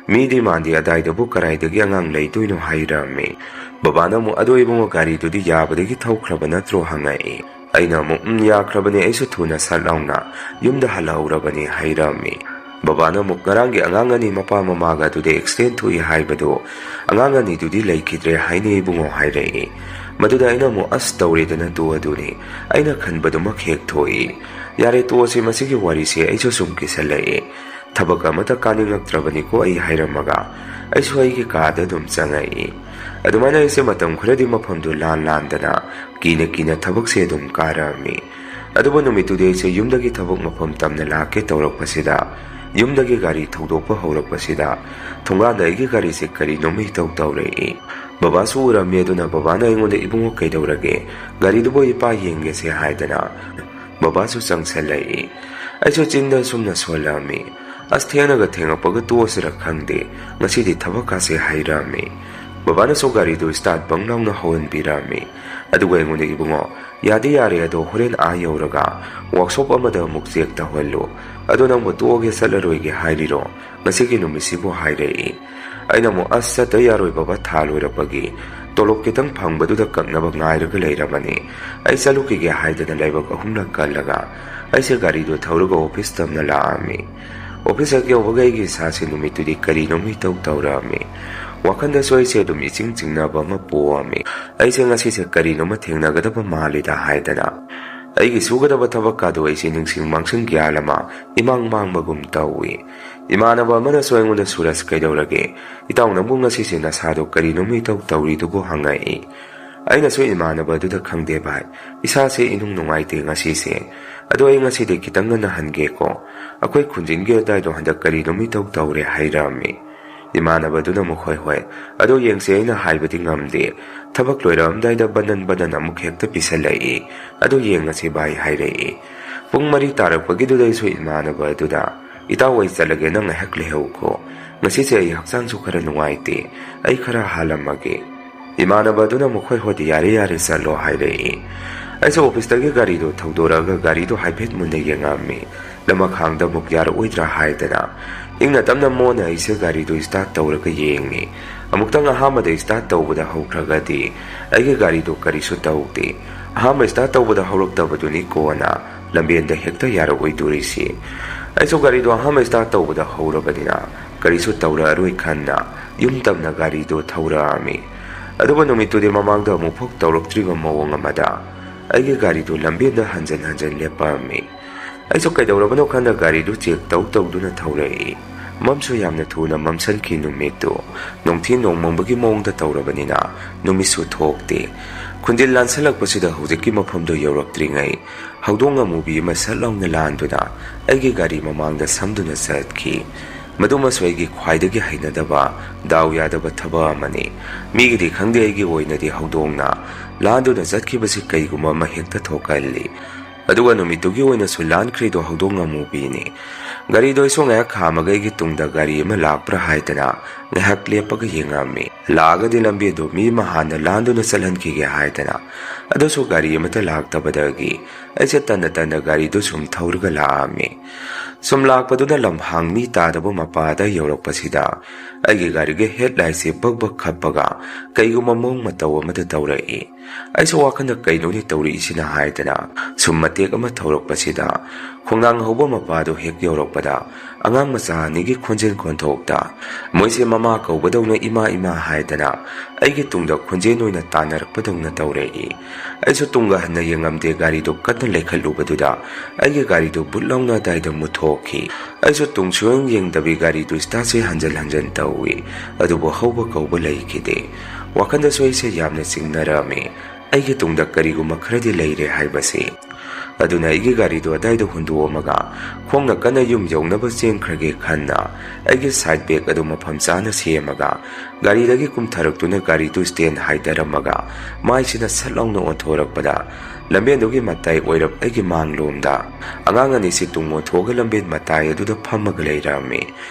ꯃꯤꯗꯤ ꯃꯥꯟꯗꯦ, ꯑꯗꯥꯏꯗꯕꯨ ꯀꯔꯥꯏꯗꯒꯤ ꯑꯉꯥꯡ ꯂꯩꯗꯣꯏꯅꯣ ꯍꯥꯏꯔꯝꯃꯤ꯫ ꯕꯕꯥꯅ ꯑꯃꯨꯛ, "ꯑꯗꯣ ꯏꯕꯨꯡꯉꯣ, ꯒꯥꯔꯤꯗꯨꯗꯤ ꯌꯥꯕꯗꯒꯤ ꯊꯧꯈ꯭ꯔꯕ ꯅꯠꯇ꯭ꯔꯣ?" ꯍꯪꯉꯛꯏ꯫ ꯑꯩꯅ ꯑꯃꯨꯛ, "ꯎꯝ, ꯌꯥꯈ꯭ꯔꯕꯅꯦ, ꯑꯩꯁꯨ ꯊꯨꯅ ꯁꯠ ꯂꯥꯎꯅ ꯌꯨꯝꯗ ꯍꯜꯂꯛꯍꯧꯔꯕꯅꯦ" ꯍꯥꯏꯔꯝꯃꯤ꯫ ꯕꯕꯥꯅ ꯑꯃꯨꯛ, "ꯉꯔꯥꯡꯒꯤ ꯑꯉꯥꯡ ꯑꯅꯤ ꯃꯄꯥ ꯃꯃꯥꯒ ꯑꯗꯨꯗ accident ꯊꯣꯛꯏ ꯍꯥꯏꯕꯗꯣ, ꯑꯉꯥꯡ ꯑꯅꯤꯗꯨꯗꯤ ꯂꯩꯈꯤꯗ꯭ꯔꯦ ꯍꯥꯏꯅꯦ ꯏꯕꯨꯡꯉꯣ" ꯍꯥꯏꯔꯛꯏ꯫ ꯃꯗꯨꯗ ꯑꯩꯅ ꯑꯃꯨꯛ, "ꯑꯁ, ꯇꯧꯔꯦꯗꯅ ꯇꯣ, ꯑꯗꯨꯅꯤ, ꯑꯩꯅ ꯈꯟꯕꯗꯨꯃꯛ ꯍꯦꯛ ꯊꯣꯛꯏ꯫ ꯌꯥꯔꯦ, ꯇꯣꯛꯑꯁꯤ, ꯃꯁꯤꯒꯤ ꯋꯥꯔꯤꯁꯦ ꯑꯩꯁꯨ ꯁꯨꯝ ꯀꯤꯁꯜꯂꯛꯑꯦ꯫ ꯊꯕꯛ ꯑꯃꯠꯇ ꯀꯥꯅꯤꯡꯉꯛꯇ꯭ꯔꯕꯅꯤꯀꯣ ꯑꯩ" ꯍꯥꯏꯔꯝꯃꯒ ꯑꯩꯁꯨ ꯑꯩꯒꯤ ꯀꯥꯗ ꯑꯗꯨꯝ ꯆꯪꯉꯛꯏ꯫ ꯑꯗꯨꯃꯥꯏꯅ ꯑꯩꯁꯦ ꯃꯇꯝ ꯈꯔꯗꯤ ꯃꯐꯝꯗꯨ ꯂꯥꯟ ꯂꯥꯟꯗꯅ, ꯀꯤꯅ ꯀꯤꯅ ꯊꯕꯛꯁꯦ ꯑꯗꯨꯝ ꯀꯥꯔꯛꯑꯝꯃꯤ꯫ ꯑꯗꯨꯕꯨ ꯅꯨꯃꯤꯠꯇꯨꯗꯤ ꯑꯩꯁꯦ ꯌꯨꯝꯗꯒꯤ ꯊꯕꯛ ꯃꯐꯝ ꯇꯝꯅ ꯂꯥꯛꯀꯦ ꯇꯧꯔꯛꯄꯁꯤꯗ, ꯌꯨꯝꯗꯒꯤ ꯒꯥꯔꯤ ꯊꯧꯗꯣꯛꯄ ꯍꯧꯔꯛꯄꯁꯤꯗ, ꯊꯣꯡꯒꯥꯟꯗ ꯑꯩꯒꯤ ꯒꯥꯔꯤꯁꯦ ꯀꯔꯤꯅꯣꯝꯃ ꯏꯇꯧ ꯇꯧꯔꯛꯏ꯫ ꯕꯕꯥꯁꯨ ꯎꯔꯝꯃꯤ, ꯑꯗꯨꯅ ꯕꯕꯥꯅ ꯑꯩꯉꯣꯟꯗ, "ꯏꯕꯨꯡꯉꯣ, ꯀꯩꯗꯧꯔꯒꯦ? ꯒꯥꯔꯤꯗꯨꯕꯨ ꯏꯄꯥ ꯌꯦꯡꯒꯦꯁꯦ" ꯍꯥꯏꯗꯅ ꯕꯕꯥꯁꯨ ꯆꯪꯁꯜꯂꯛꯏ꯫ ꯑꯩꯁꯨ ꯆꯤꯟꯗ ꯁꯨꯝꯅ ꯁꯣꯜꯂꯛꯑꯝꯃꯤ꯫ "ꯑꯁ, ꯊꯦꯡꯅꯒ ꯊꯦꯡꯉꯛꯄꯒ ꯇꯣꯛꯑꯁꯤꯔ ꯈꯪꯗꯦ, ꯉꯁꯤꯗꯤ ꯊꯕꯛꯀꯥꯁꯦ" ꯍꯥꯏꯔꯛꯑꯝꯃꯤ꯫ ꯕꯕꯥꯅꯁꯨ ꯒꯥꯔꯤꯗꯨ start ꯕꯪ ꯂꯥꯎꯅ ꯍꯧꯍꯟꯕꯤꯔꯛꯑꯝꯃꯤ꯫ ꯑꯗꯨꯒ ꯑꯩꯉꯣꯟꯗ, "ꯏꯕꯨꯡꯉꯣ, ꯌꯥꯗꯤ ꯌꯥꯔꯦ, ꯑꯗꯣ ꯍꯣꯔꯦꯟ ꯑꯥ ꯌꯧꯔꯒ workshop ꯑꯃꯗ ꯑꯃꯨꯛ check ꯇꯧꯍꯜꯂꯨ꯫ ꯑꯗꯣ ꯅꯪꯕꯨ ꯇꯣꯛꯑꯒꯦ ꯆꯠꯂꯔꯣꯏꯒꯦ ꯍꯥꯏꯔꯤꯔꯣ ꯉꯁꯤꯒꯤ ꯅꯨꯃꯤꯠꯁꯤꯕꯨ?" ꯍꯥꯏꯔꯛꯏ꯫ ꯑꯩꯅ ꯑꯃꯨꯛ, "ꯑꯁ, ꯆꯠꯇ ꯌꯥꯔꯣꯏ ꯕꯕꯥ, ꯊꯥ ꯂꯣꯏꯔꯛꯄꯒꯤ ꯇꯣꯂꯣꯞ ꯈꯤꯇꯪ ꯐꯪꯕꯗꯨꯗ ꯀꯛꯅꯕ ꯉꯥꯏꯔꯒ ꯂꯩꯔꯕꯅꯤ꯫ ꯑꯩ ꯆꯠꯂꯨꯈꯤꯒꯦ" ꯍꯥꯏꯗꯅ ꯂꯥꯏꯕꯛ ꯑꯍꯨꯝꯂꯛ ꯀꯜꯂꯒ ꯑꯩꯁꯦ ꯒꯥꯔꯤꯗꯣ ꯊꯧꯔꯒ office ꯇꯝꯅ ꯂꯥꯛꯑꯝꯃꯤ꯫ Office ꯍꯦꯛ ꯌꯧꯕꯒ ꯑꯩꯒꯤ ꯏꯁꯥꯁꯦ ꯅꯨꯃꯤꯠꯇꯨꯗꯤ ꯀꯔꯤꯅꯣꯝ ꯏꯇꯧ ꯇꯧꯔꯛꯑꯝꯃꯤ꯫ ꯋꯥꯈꯜꯗꯁꯨ ꯑꯩꯁꯦ ꯑꯗꯨꯝ ꯏꯆꯤꯡ ꯆꯤꯡꯅꯕ ꯑꯃ ꯄꯣꯛꯑꯝꯃꯤ꯫ ꯑꯩꯁꯦ ꯉꯁꯤꯁꯦ ꯀꯔꯤꯅꯣꯝꯃ ꯊꯦꯡꯅꯒꯗꯕ ꯃꯥꯜꯂꯤꯗ ꯍꯥꯏꯗꯅ ꯑꯩꯒꯤ ꯁꯨꯒꯗꯕ ꯊꯕꯛꯀꯥꯗꯣ ꯑꯩꯁꯦ ꯅꯤꯡꯁꯤꯡ ꯃꯥꯡꯁꯤꯡ ꯒ꯭ꯌꯥꯟ ꯑꯃ ꯏꯃꯥꯡ ꯃꯥꯡꯕꯒꯨꯝ ꯇꯧꯏ꯫ ꯏꯃꯥꯟꯅꯕ ꯑꯃꯅꯁꯨ ꯑꯩꯉꯣꯟꯗ, "ꯁꯨꯔꯖ, ꯀꯩꯗꯧꯔꯒꯦ? ꯏꯇꯥꯎ, ꯅꯪꯕꯨ ꯉꯁꯤꯁꯦ ꯅꯁꯥꯗꯣ ꯀꯔꯤꯅꯣꯝꯃ ꯏꯇꯧ ꯇꯧꯔꯤꯗꯨꯕꯨ?" ꯍꯪꯉꯛꯏ꯫ ꯑꯩꯅꯁꯨ ꯏꯃꯥꯟꯅꯕ ꯑꯗꯨꯗ, "ꯈꯪꯗꯦ ꯚꯥꯏ, ꯏꯁꯥꯁꯦ ꯏꯅꯨꯡ ꯅꯨꯡꯉꯥꯏꯇꯦ ꯉꯁꯤꯁꯦ꯫ ꯑꯗꯣ ꯑꯩ ꯉꯁꯤꯗꯤ ꯈꯤꯇꯪ ꯉꯟꯅ ꯍꯟꯒꯦꯀꯣ꯫ ꯑꯩꯈꯣꯏ ꯈꯨꯟꯖꯤꯟꯒꯤ ꯑꯗꯥꯏꯗꯣ ꯍꯟꯗꯛ ꯀꯔꯤꯅꯣꯝ ꯏꯇꯧ ꯇꯧꯔꯦ" ꯍꯥꯏꯔꯛꯑꯝꯃꯤ꯫ ꯏꯃꯥꯟꯅꯕꯗꯨꯅ ꯑꯃꯨꯛ, "ꯍꯣꯏ, ꯍꯣꯏ, ꯑꯗꯣ ꯌꯦꯡꯁꯦ, ꯑꯩꯅ ꯍꯥꯏꯕꯗꯤ ꯉꯝꯗꯦ꯫ ꯊꯕꯛ ꯂꯣꯏꯔꯛꯑꯝꯗꯥꯏꯗ ꯕꯟꯗꯟ ꯕꯟꯗꯟ ꯑꯃꯨꯛ ꯍꯦꯛꯇ ꯄꯤꯁꯜꯂꯛꯏ꯫ ꯑꯗꯣ ꯌꯦꯡꯉꯁꯤ ꯚꯥꯏ" ꯍꯥꯏꯔꯛꯏ꯫ ꯄꯨꯡ ꯃꯔꯤ ꯇꯥꯔꯛꯄꯒꯤꯗꯨꯗ ꯑꯩꯁꯨ ꯏꯃꯥꯟꯅꯕ ꯑꯗꯨꯗ, "ꯏꯇꯥꯎ, ꯑꯩ ꯆꯠꯂꯒꯦ, ꯅꯪ ꯉꯥꯏꯍꯥꯛ ꯂꯩꯍꯧꯈꯣ꯫ ꯉꯁꯤꯁꯦ ꯑꯩ ꯍꯛꯆꯥꯡꯁꯨ ꯈꯔ ꯅꯨꯡꯉꯥꯏꯇꯦ, ꯑꯩ ꯈꯔ ꯍꯥꯜꯂꯝꯃꯒꯦ꯫" ꯏꯃꯥꯟꯅꯕ ꯑꯗꯨꯅ ꯑꯃꯨꯛ, "ꯍꯣꯏ, ꯍꯣꯏꯗꯤ ꯌꯥꯔꯦ, ꯌꯥꯔꯦ, ꯆꯠꯂꯣ," ꯍꯥꯏꯔꯛꯏ꯫ ꯑꯩꯁꯨ ꯑꯣꯐꯤꯁꯇꯒꯤ ꯒꯥꯔꯤꯗꯨ ꯊꯧꯗꯣꯔꯛꯑꯒ ꯒꯥꯔꯤꯗꯨ ꯍꯥꯏꯐꯦꯠ ꯃꯨꯟꯅ ꯌꯦꯡꯉꯝꯃꯤ꯫ ꯂꯃꯈꯥꯡꯗ ꯑꯃꯨꯛ ꯌꯥꯔꯛꯑꯣꯏꯗ꯭ꯔꯥ ꯍꯥꯏꯗꯅ ꯏꯪꯅ ꯇꯞꯅ ꯃꯣꯟꯅ ꯑꯩꯁꯦ ꯒꯥꯔꯤꯗꯨ ꯁ꯭ꯇꯥꯔꯠ ꯇꯧꯔꯒ ꯌꯦꯡꯉꯤ꯫ ꯑꯃꯨꯛꯇꯪ ꯑꯍꯥꯟꯕꯗ ꯁ꯭ꯇꯥꯔꯠ ꯇꯧꯕꯗ ꯍꯧꯈ꯭ꯔꯒꯗꯤ ꯑꯩꯒꯤ ꯒꯥꯔꯤꯗꯨ ꯀꯔꯤꯁꯨ ꯇꯧꯗꯦ꯫ ꯑꯍꯥꯟꯕ ꯁ꯭ꯇꯥꯔꯠ ꯇꯧꯕꯗ ꯍꯧꯔꯛꯇꯕꯗꯨꯅꯤ ꯀꯣꯟꯅ ꯂꯝꯕꯦꯟꯗ ꯍꯦꯛꯇ ꯌꯥꯔꯛꯑꯣꯏꯗꯣꯔꯤꯁꯤ꯫ ꯑꯩꯁꯨ ꯒꯥꯔꯤꯗꯨ ꯑꯍꯥꯟꯕ ꯁ꯭ꯇꯥꯔꯠ ꯇꯧꯕꯗ ꯍꯧꯔꯕꯅꯤꯅ ꯀꯔꯤꯁꯨ ꯇꯧꯔꯛꯑꯔꯣꯏ ꯈꯟꯅ ꯌꯨꯝ ꯇꯝꯅ ꯒꯥꯔꯤꯗꯨ ꯊꯧꯔꯛꯑꯝꯃꯤ꯫ ꯑꯗꯨꯕꯨ ꯅꯨꯃꯤꯠꯇꯨꯗꯤ ꯃꯃꯥꯡꯗ ꯑꯃꯨꯛꯐꯥꯎ ꯇꯧꯔꯛꯇ꯭ꯔꯤꯕ ꯃꯑꯣꯡ ꯑꯃꯗ ꯑꯩꯒꯤ ꯒꯥꯔꯤꯗꯨ ꯂꯝꯕꯦꯟꯗ ꯍꯟꯖꯟ ꯍꯟꯖꯟ ꯂꯦꯞꯄꯝꯃꯤ꯫ ꯑꯩꯁꯨ ꯀꯩꯗꯧꯔꯕꯅꯣ ꯈꯟꯅ ꯒꯥꯔꯤꯗꯨ ꯆꯦꯛ ꯇꯧ ꯇꯧꯗꯨꯅ ꯊꯧꯔꯛꯏ꯫ ꯃꯝꯁꯨ ꯌꯥꯝꯅ ꯊꯨꯅ ꯃꯝꯁꯟꯈꯤ ꯅꯨꯃꯤꯠꯇꯨ꯫ ꯅꯣꯡꯊꯤ ꯅꯣꯡꯃꯪꯕꯒꯤ ꯃꯑꯣꯡꯗ ꯇꯧꯔꯕꯅꯤꯅ ꯅꯨꯃꯤꯠꯁꯨ ꯊꯣꯛꯇꯦ꯫ ꯈꯨꯟꯖꯤꯜ ꯂꯥꯟꯁꯜꯂꯛꯄꯁꯤꯗ ꯍꯧꯖꯤꯛꯀꯤ ꯃꯐꯝꯗꯨ ꯌꯧꯔꯛꯇ꯭ꯔꯤꯉꯩ ꯍꯧꯗꯣꯡ ꯑꯃꯨꯕꯤ ꯑꯃ ꯁꯠ ꯂꯥꯎꯅ ꯂꯥꯟꯗꯨꯅ ꯑꯩꯒꯤ ꯒꯥꯔꯤ ꯃꯃꯥꯡꯗ ꯁꯝꯗꯨꯅ ꯆꯠꯈꯤ꯫ ꯃꯗꯨꯃꯁꯨ ꯑꯩꯒꯤ ꯈ꯭ꯋꯥꯏꯗꯒꯤ ꯍꯩꯅꯗꯕ, ꯗꯥꯎ ꯌꯥꯗꯕ ꯊꯕꯛ ꯑꯃꯅꯤ꯫ ꯃꯤꯒꯤꯗꯤ ꯈꯪꯗꯦ, ꯑꯩꯒꯤ ꯑꯣꯏꯅꯗꯤ ꯍꯧꯗꯣꯡꯅ ꯂꯥꯟꯗꯨꯅ ꯆꯠꯈꯤꯕꯁꯤ ꯀꯩꯒꯨꯝꯕ ꯑꯃ ꯍꯦꯛꯇ ꯊꯣꯛꯍꯜꯂꯤ꯫ ꯑꯗꯨꯒ ꯅꯨꯃꯤꯠꯇꯨꯒꯤ ꯑꯣꯏꯅꯁꯨ ꯂꯥꯟꯈ꯭ꯔꯤꯗꯣ ꯍꯧꯗꯣꯡ ꯑꯃꯨꯕꯤꯅꯤ꯫ ꯒꯥꯔꯤꯗꯣ ꯑꯩꯁꯨ ꯉꯥꯏꯍꯥꯛ ꯈꯥꯝꯃꯒ ꯑꯩꯒꯤ ꯇꯨꯡꯗ ꯒꯥꯔꯤ ꯑꯃ ꯂꯥꯛꯄ꯭ꯔꯥ ꯍꯥꯏꯗꯅ ꯉꯥꯏꯍꯥꯛ ꯂꯦꯞꯄꯒ ꯌꯦꯡꯉꯝꯃꯤ꯫ ꯂꯥꯛꯑꯒꯗꯤ ꯂꯝꯕꯤꯗꯨ ꯃꯤ ꯑꯃ ꯍꯥꯟꯅ ꯂꯥꯟꯗꯨꯅ ꯆꯠꯍꯟꯈꯤꯒꯦ ꯍꯥꯏꯗꯅ꯫ ꯑꯗꯨꯁꯨ ꯒꯥꯔꯤ ꯑꯃꯠꯇ ꯂꯥꯛꯇꯕꯗꯒꯤ ꯑꯩꯁꯦ ꯇꯟꯅ ꯇꯟꯅ ꯒꯥꯔꯤꯗꯨ ꯁꯨꯝ ꯊꯧꯔꯒ ꯂꯥꯛꯑꯝꯃꯤ꯫ ꯁꯨꯝ ꯂꯥꯛꯄꯗꯨꯅ ꯂꯝꯍꯥꯡ ꯃꯤ ꯇꯥꯗꯕ ꯃꯄꯥꯗ ꯌꯧꯔꯛꯄꯁꯤꯗ ꯑꯩꯒꯤ ꯒꯥꯔꯤꯒꯤ ꯍꯦꯠ ꯂꯥꯏꯠꯁꯦ ꯕꯛ ꯕꯛ ꯈꯞꯄꯒ ꯀꯩꯒꯨꯝꯕ ꯃꯑꯣꯡ ꯃꯇꯧ ꯑꯃꯗ ꯇꯧꯔꯛꯏ꯫ ꯑꯩꯁꯨ ꯋꯥꯈꯜꯗ ꯀꯩꯅꯣꯅꯦ ꯇꯧꯔꯛꯏꯁꯤꯅ ꯍꯥꯏꯗꯅ ꯁꯨꯝ ꯃꯇꯦꯛ ꯑꯃ ꯊꯧꯔꯛꯄꯁꯤꯗ ꯈꯣꯡꯅꯥꯡ ꯍꯧꯕ ꯃꯄꯥꯗꯨ ꯍꯦꯛ ꯌꯧꯔꯛꯄꯗ ꯑꯉꯥꯡ ꯃꯆꯥ ꯑꯅꯤꯒꯤ ꯈꯣꯟꯖꯦꯜ ꯈꯣꯟꯊꯣꯛꯇ ꯃꯣꯏꯁꯦ ꯃꯃꯥ ꯀꯧꯕꯗꯧꯅ "ꯏꯃꯥ, ꯏꯃꯥ" ꯍꯥꯏꯗꯅ ꯑꯩꯒꯤ ꯇꯨꯡꯗ ꯈꯣꯟꯖꯦꯜ ꯑꯣꯏꯅ ꯇꯥꯟꯅꯔꯛꯄꯗꯧꯅ ꯇꯧꯔꯛꯏ꯫ ꯑꯩꯁꯨ ꯇꯨꯡꯒ ꯍꯟꯅ ꯌꯦꯡꯉꯝꯗꯦ, ꯒꯥꯔꯤꯗꯨ ꯀꯟꯅ ꯂꯩꯈꯠꯂꯨꯕꯗꯨꯗ ꯑꯩꯒꯤ ꯒꯥꯔꯤꯗꯨ ꯕꯨꯠ ꯂꯥꯎꯅ ꯑꯗꯥꯏꯗ ꯃꯨꯠꯊꯣꯛꯈꯤ꯫ ꯑꯩꯁꯨ ꯇꯨꯡ ꯁꯨꯌꯦꯡ ꯌꯦꯡꯗꯕꯤ ꯒꯥꯔꯤꯗꯨ ꯁ꯭ꯇꯥꯔꯠꯁꯦ ꯍꯟꯖꯟ ꯍꯟꯖꯟ ꯇꯧꯏ, ꯑꯗꯨꯕꯨ ꯍꯧꯕ ꯀꯧꯕ ꯂꯩꯈꯤꯗꯦ꯫ ꯋꯥꯈꯜꯗꯁꯨ ꯑꯩꯁꯦ ꯌꯥꯝꯅ ꯆꯤꯡꯅꯔꯝꯃꯤ꯫ ꯑꯩꯒꯤ ꯇꯨꯡꯗ ꯀꯔꯤꯒꯨꯝꯕ ꯈꯔꯗꯤ ꯂꯩꯔꯦ ꯍꯥꯏꯕꯁꯤ꯫ ꯑꯗꯨꯅ ꯑꯩꯒꯤ ꯒꯥꯔꯤꯗꯨ ꯑꯗꯥꯏꯗ ꯍꯨꯟꯗꯣꯛꯑꯝꯃꯒ ꯈꯣꯡꯅ ꯀꯟꯅ ꯌꯨꯝ ꯌꯧꯅꯕ ꯆꯦꯟꯈ꯭ꯔꯒꯦ ꯈꯟꯅ ꯑꯩꯒꯤ ꯁꯥꯏꯠ ꯕꯦꯛ ꯑꯗꯨ ꯃꯐꯝ ꯆꯥꯅ ꯁꯦꯝꯃꯒ ꯒꯥꯔꯤꯗꯒꯤ ꯀꯨꯝꯊꯔꯛꯇꯨꯅ ꯒꯥꯔꯤꯗꯨ ꯁ꯭ꯇꯦꯟ ꯍꯥꯏꯗꯔꯝꯃꯒ ꯃꯥꯏꯁꯤꯅ ꯁꯠ ꯂꯥꯎꯅ ꯑꯣꯟꯊꯣꯔꯛꯄꯗ ꯂꯝꯕꯦꯟꯗꯨꯒꯤ ꯃꯇꯥꯏ ꯑꯣꯏꯔꯞ ꯑꯩꯒꯤ ꯃꯥꯡꯂꯣꯝꯗ ꯑꯉꯥꯡ ꯑꯅꯤꯁꯤ ꯇꯨꯡ ꯑꯣꯟꯊꯣꯛꯑꯒ ꯂꯝꯕꯦꯟ ꯃꯇꯥꯏ ꯑꯗꯨꯗ ꯐꯝꯃꯒ ꯂꯩꯔꯝꯃꯤ꯫